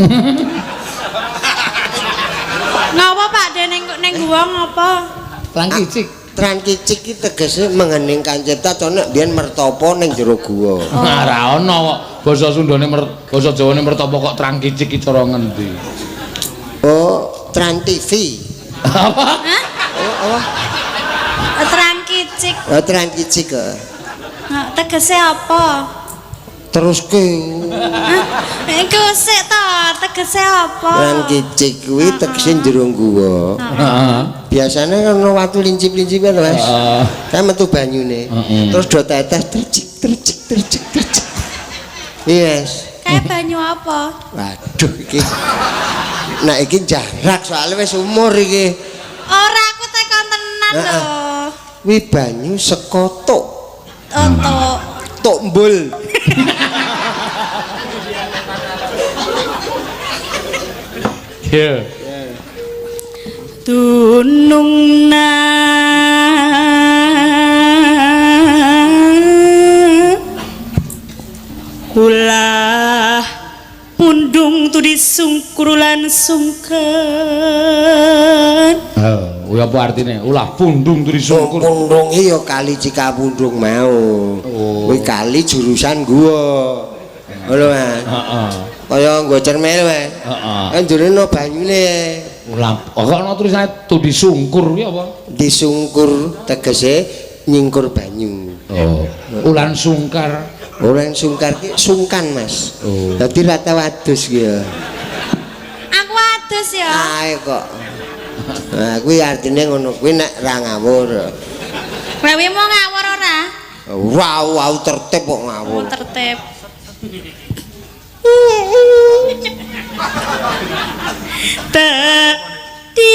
Ngapa Pak De neng neng gua ngapa? Trang kicik. Tran kicik ki tegese mengheningkan cipta to nek biyen mertopo ning jero guwa. Ora ana kok basa Sundane basa Jawane mertopo kok trang kicik ki cara ngendi? Oh, Tran TV. Apa? Hah? Oh, apa? Trang kicik. Oh, Tran kicik kok. Nah, tegese apa? Terus ke Hah? Iku sik to, tegese apa? Tran kicik kuwi tegese jero guwa. Heeh. Biasane kan ono watu lincip-lincip kan, Mas. Heeh. Kan metu banyune. Heeh. Terus do tetes tricik tricik tricik tricik. Yes. Kayak banyu apa? Waduh iki. Nah iki jarak soalnya wis umur iki. Ora aku tekon tenan lho. Kuwi banyu saka tok. Oh, tok. Tok mbul. Iya. Dunung na ulah pundung tudi sungkur lan sungkan. Oh, kuwi apa artine? Ulah pundung turi sungkur. Pundung iki ya kali Cikapundung mau. Oh. Kuwi kali jurusan gua. Ngono Mas. Heeh. Kaya nggo cermel wae. Heeh. Kan jero ono banyune. Ulah kok ana tulisane tudi sungkur kuwi apa? Disungkur tegese nyingkur banyu. Oh. Ulan sungkar. Ulan sungkar ki sungkan Mas. Oh. Dadi ra tau adus ki ya. Aku adus ya. Ae kok. Nah, kuwi artine ngono kuwi nek ra ngawur. Wewe mau ngawur ora? Wow, wow tertib kok Oh, ngawur. tertib. Te ti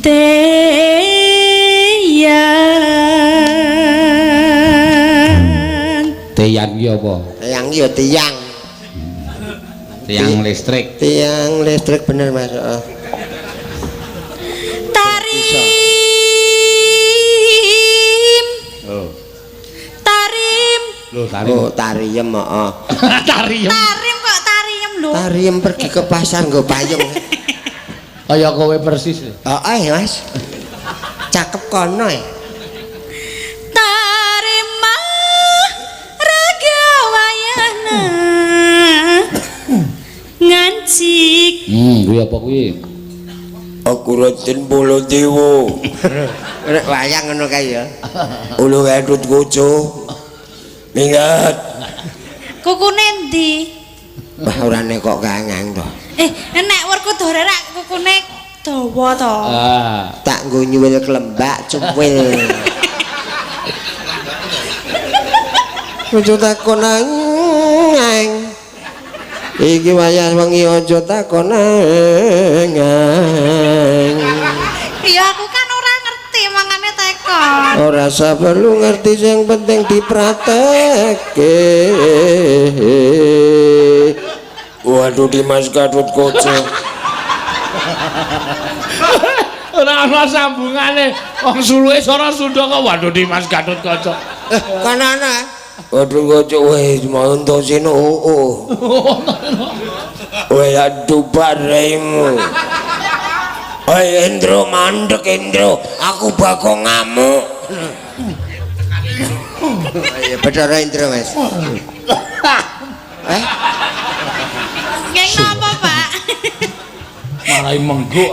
teyan. Teyan ki apa? Tiang ya tiang. Tiang listrik. Tiang listrik bener Mas. Heeh. Tarim. Oh. Tarim. Lho, tarim. Oh, tariem heeh. Tariem. Tarim kok tariem lho. Tariem pergi ke pasar nggo payung. Kaya kowe persis. Heeh, Mas. Cakep kono ya. Tarima raga wayana ngancik. Kuwi apa kuwi? Aku Raden Baladewa. Nek wayang ngono kae ya. Ulu Gatut Kaca. Minggat. Kukune endi? Wah, orane kok kangang to. Nek Werkudara rak kukune dawa to. Ah. Tak nggo nyuwil klembak cuwil. Aja takon ang. Iki wayah wengi aja takon ang. Ya aku kan ora ngerti mangane tekon. Ora usah perlu ngerti sing penting dipratekke. Waduh Dimas Gatut Kaca. Ora ana sambungane. Wong suluke swara Sunda kok waduh Dimas Gatut Kaca. Kan ana. Waduh Kaca wis Antasena oo. Weh aduh baraimu. Oi Endro mandek Endro, aku bakal ngamuk. Ya Bathara Indra Mas. Eh? Nggih napa, Pak? Malah mengguk.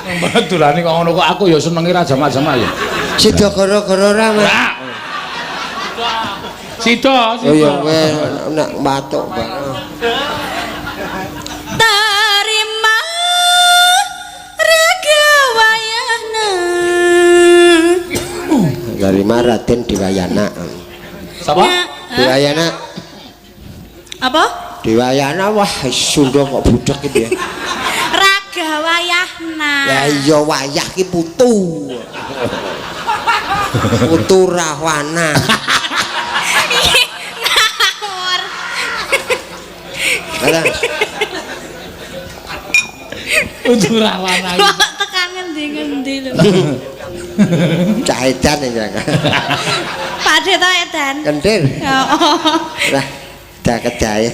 Mbak durane kok ngono kok aku ya senenge ra jamak-jamak ya. Sida gara-gara ora, Mas. Sida, Oh ya sida. kowe nek watuk, Pak. Tarima raga wayana. Tarima Raden Dewayana. Sapa? Dewayana. Apa? Dewayana wah Sunda kok budhek iki ya. Raga wayahna. Ya iya wayah ki putu. Putu Rahwana. Ngawur. Alah, Putu Rahwana. Kok tekan ngendi-ngendi lho. cah edan ya. Pak De to edan. Kendir. Oh. Lah, dah kedae.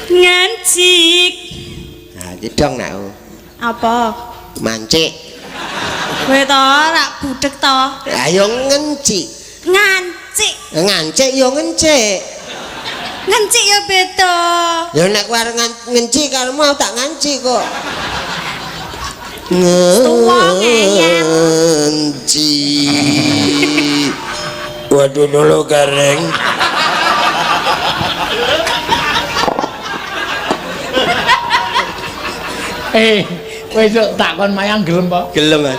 Ngancik. Nah, iki dong nak. Apa? Mancik. Kowe to rak budhek to. Ayo ngencik. Ngancik. Ngancik ya ngencik. Ngancik ya beda. Ya nek kowe arep ngencik karepmu aku tak ngancik kok. Tuwa ngeyel. Ngenci. Waduh nolo gareng. Kowe esuk takon mayang gelem po? Gelem, Mas.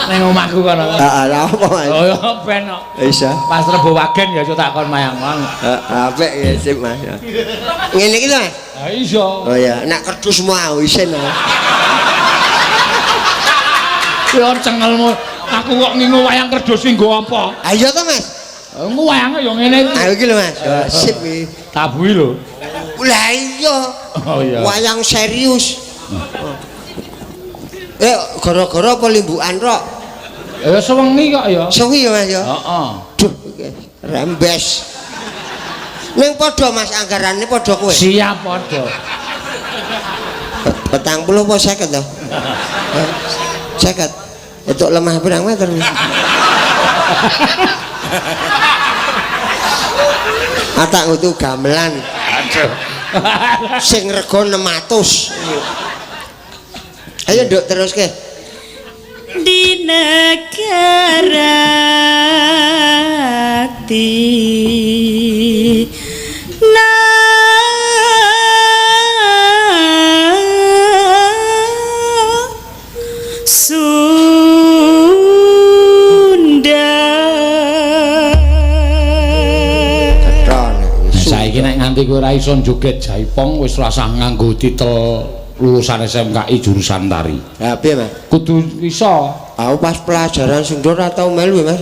Nang omahku kono. Heeh, lha apa, Mas? Oh ya ben kok. Isa. Pas Rebo Wagen ya esuk takon mayang mang. Heeh, apik ya sip, Mas. Ngene iki lho, Mas. Ha iso. Oh iya, nek kerdus mau isin. Ya cengelmu. Aku kok ngingu wayang kerdus ki nggo apa? Ha iya to, Mas. Ngu wayange ya ngene iki. Ayo iki lho, Mas. Sip iki. Tabuhi lho. Lah iya. Oh iya. Wayang serius. Gara-gara apa limbukan rok? Ya sewengi kok ya. Sewengi ya, Mas ya. Heeh. Duh, rembes. Ning padha Mas anggarane padha kowe. Siap padha. 40 apa 50 to? 50. Itu lemah pirang meter. Atak ngutu gamelan. Aduh. Sing rega 600. Ayo nduk teruske. Di negara Sunda. Saiki nek nganti kowe ora iso joget jaipong wis rasah nganggo titel lulusan SMKI jurusan tari. Lah piye, Mas? Kudu iso. Aku pas pelajaran Sunda ora tau melu, Mas.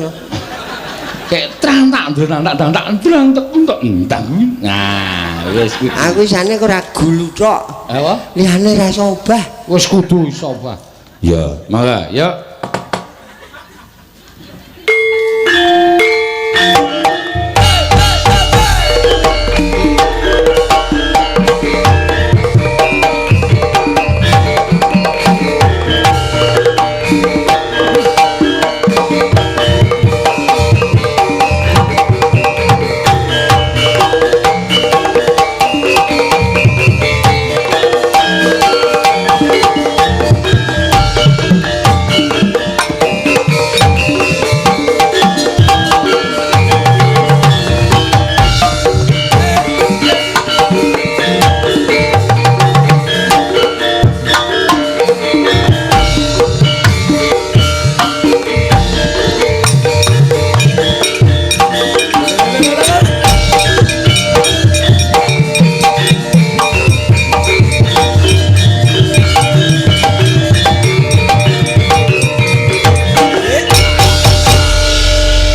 Kayak trang tak drang tak tak drang tek entek entang. Nah, wis kuwi. Aku isane kok ora gulu tok. Apa? Liyane ra iso obah. Wis kudu iso obah. Ya, mangga, ya.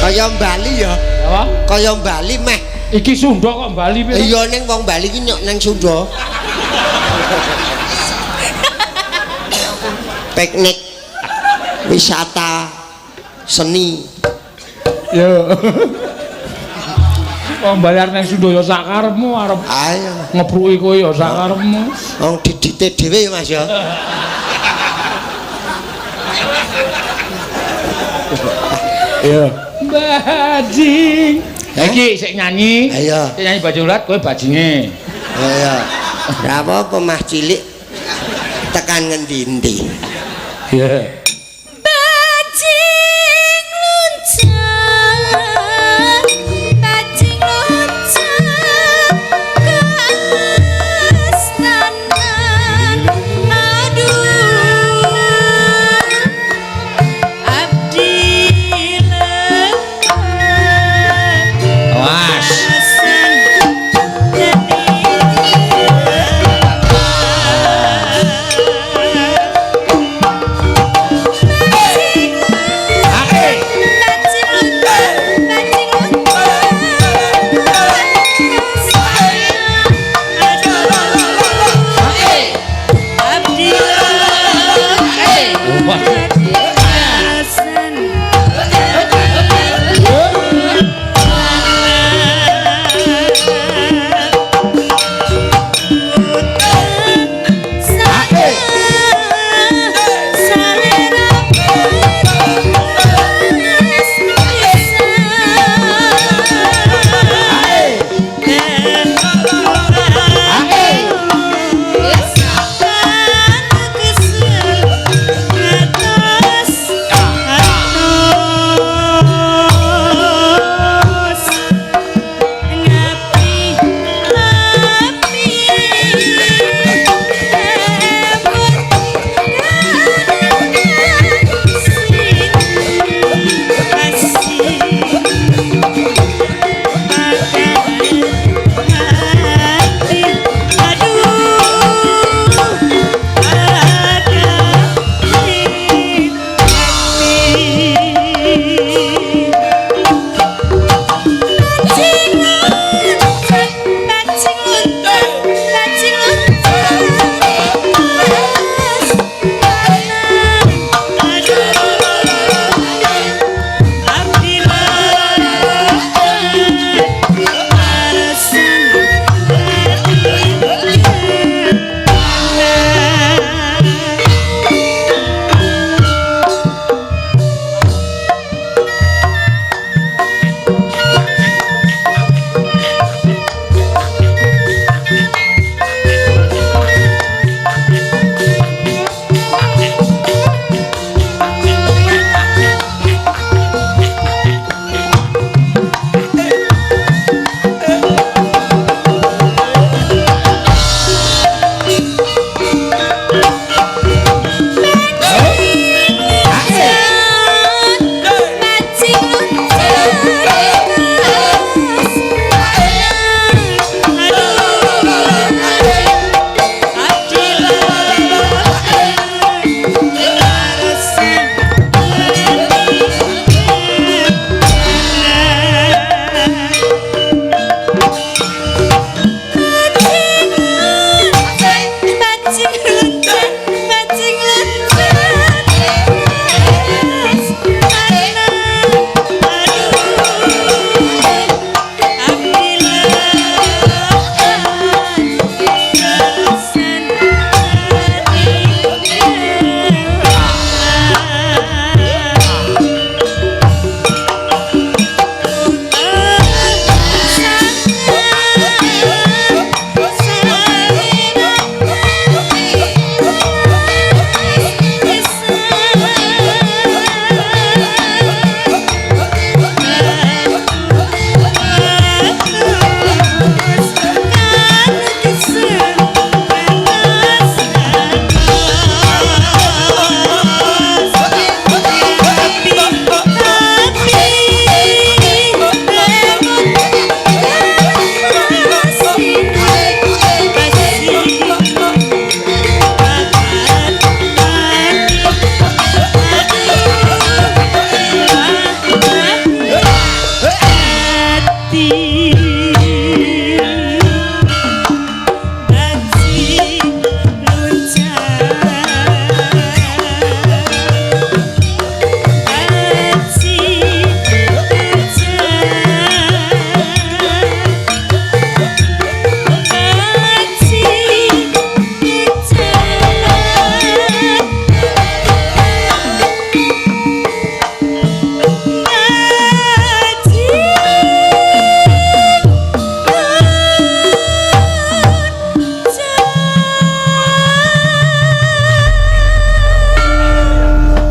Kaya Bali ya. Apa? Kaya Bali meh. Iki Sunda kok Bali piye? Iya ning wong Bali iki nyok nang Sunda. Piknik wisata seni. Ya. Wong bayar nang Sunda ya sak karepmu arep. Ayo ngepruki kowe ya sak karepmu. Wong didite dhewe ya Mas ya. Iya. Bajing. Iki sik nyanyi. Ayo. Sik nyanyi bajing ulat kowe bajinge. Ayo. Ora apa-apa mah cilik tekan ngendi-endi. Iya. Bajing loncat, bajing loncat ke astanan. Aduh, abdi lepat. Awas.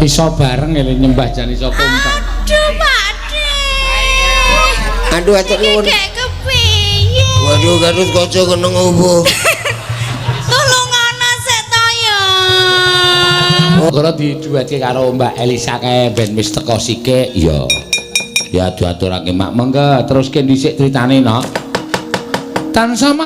Iso bareng ngene nyembah jan iso kompak. Aduh, Pak De. Aduh, atur Iki nuwun. gek kepiye? Waduh, Gatut Kaca kena ngopo? Tulungono sik to ya. Karo diduetke karo Mbak Elisa kae ben wis teko sithik ya. Ya diaturake mak monggo teruske dhisik critane no. Tansah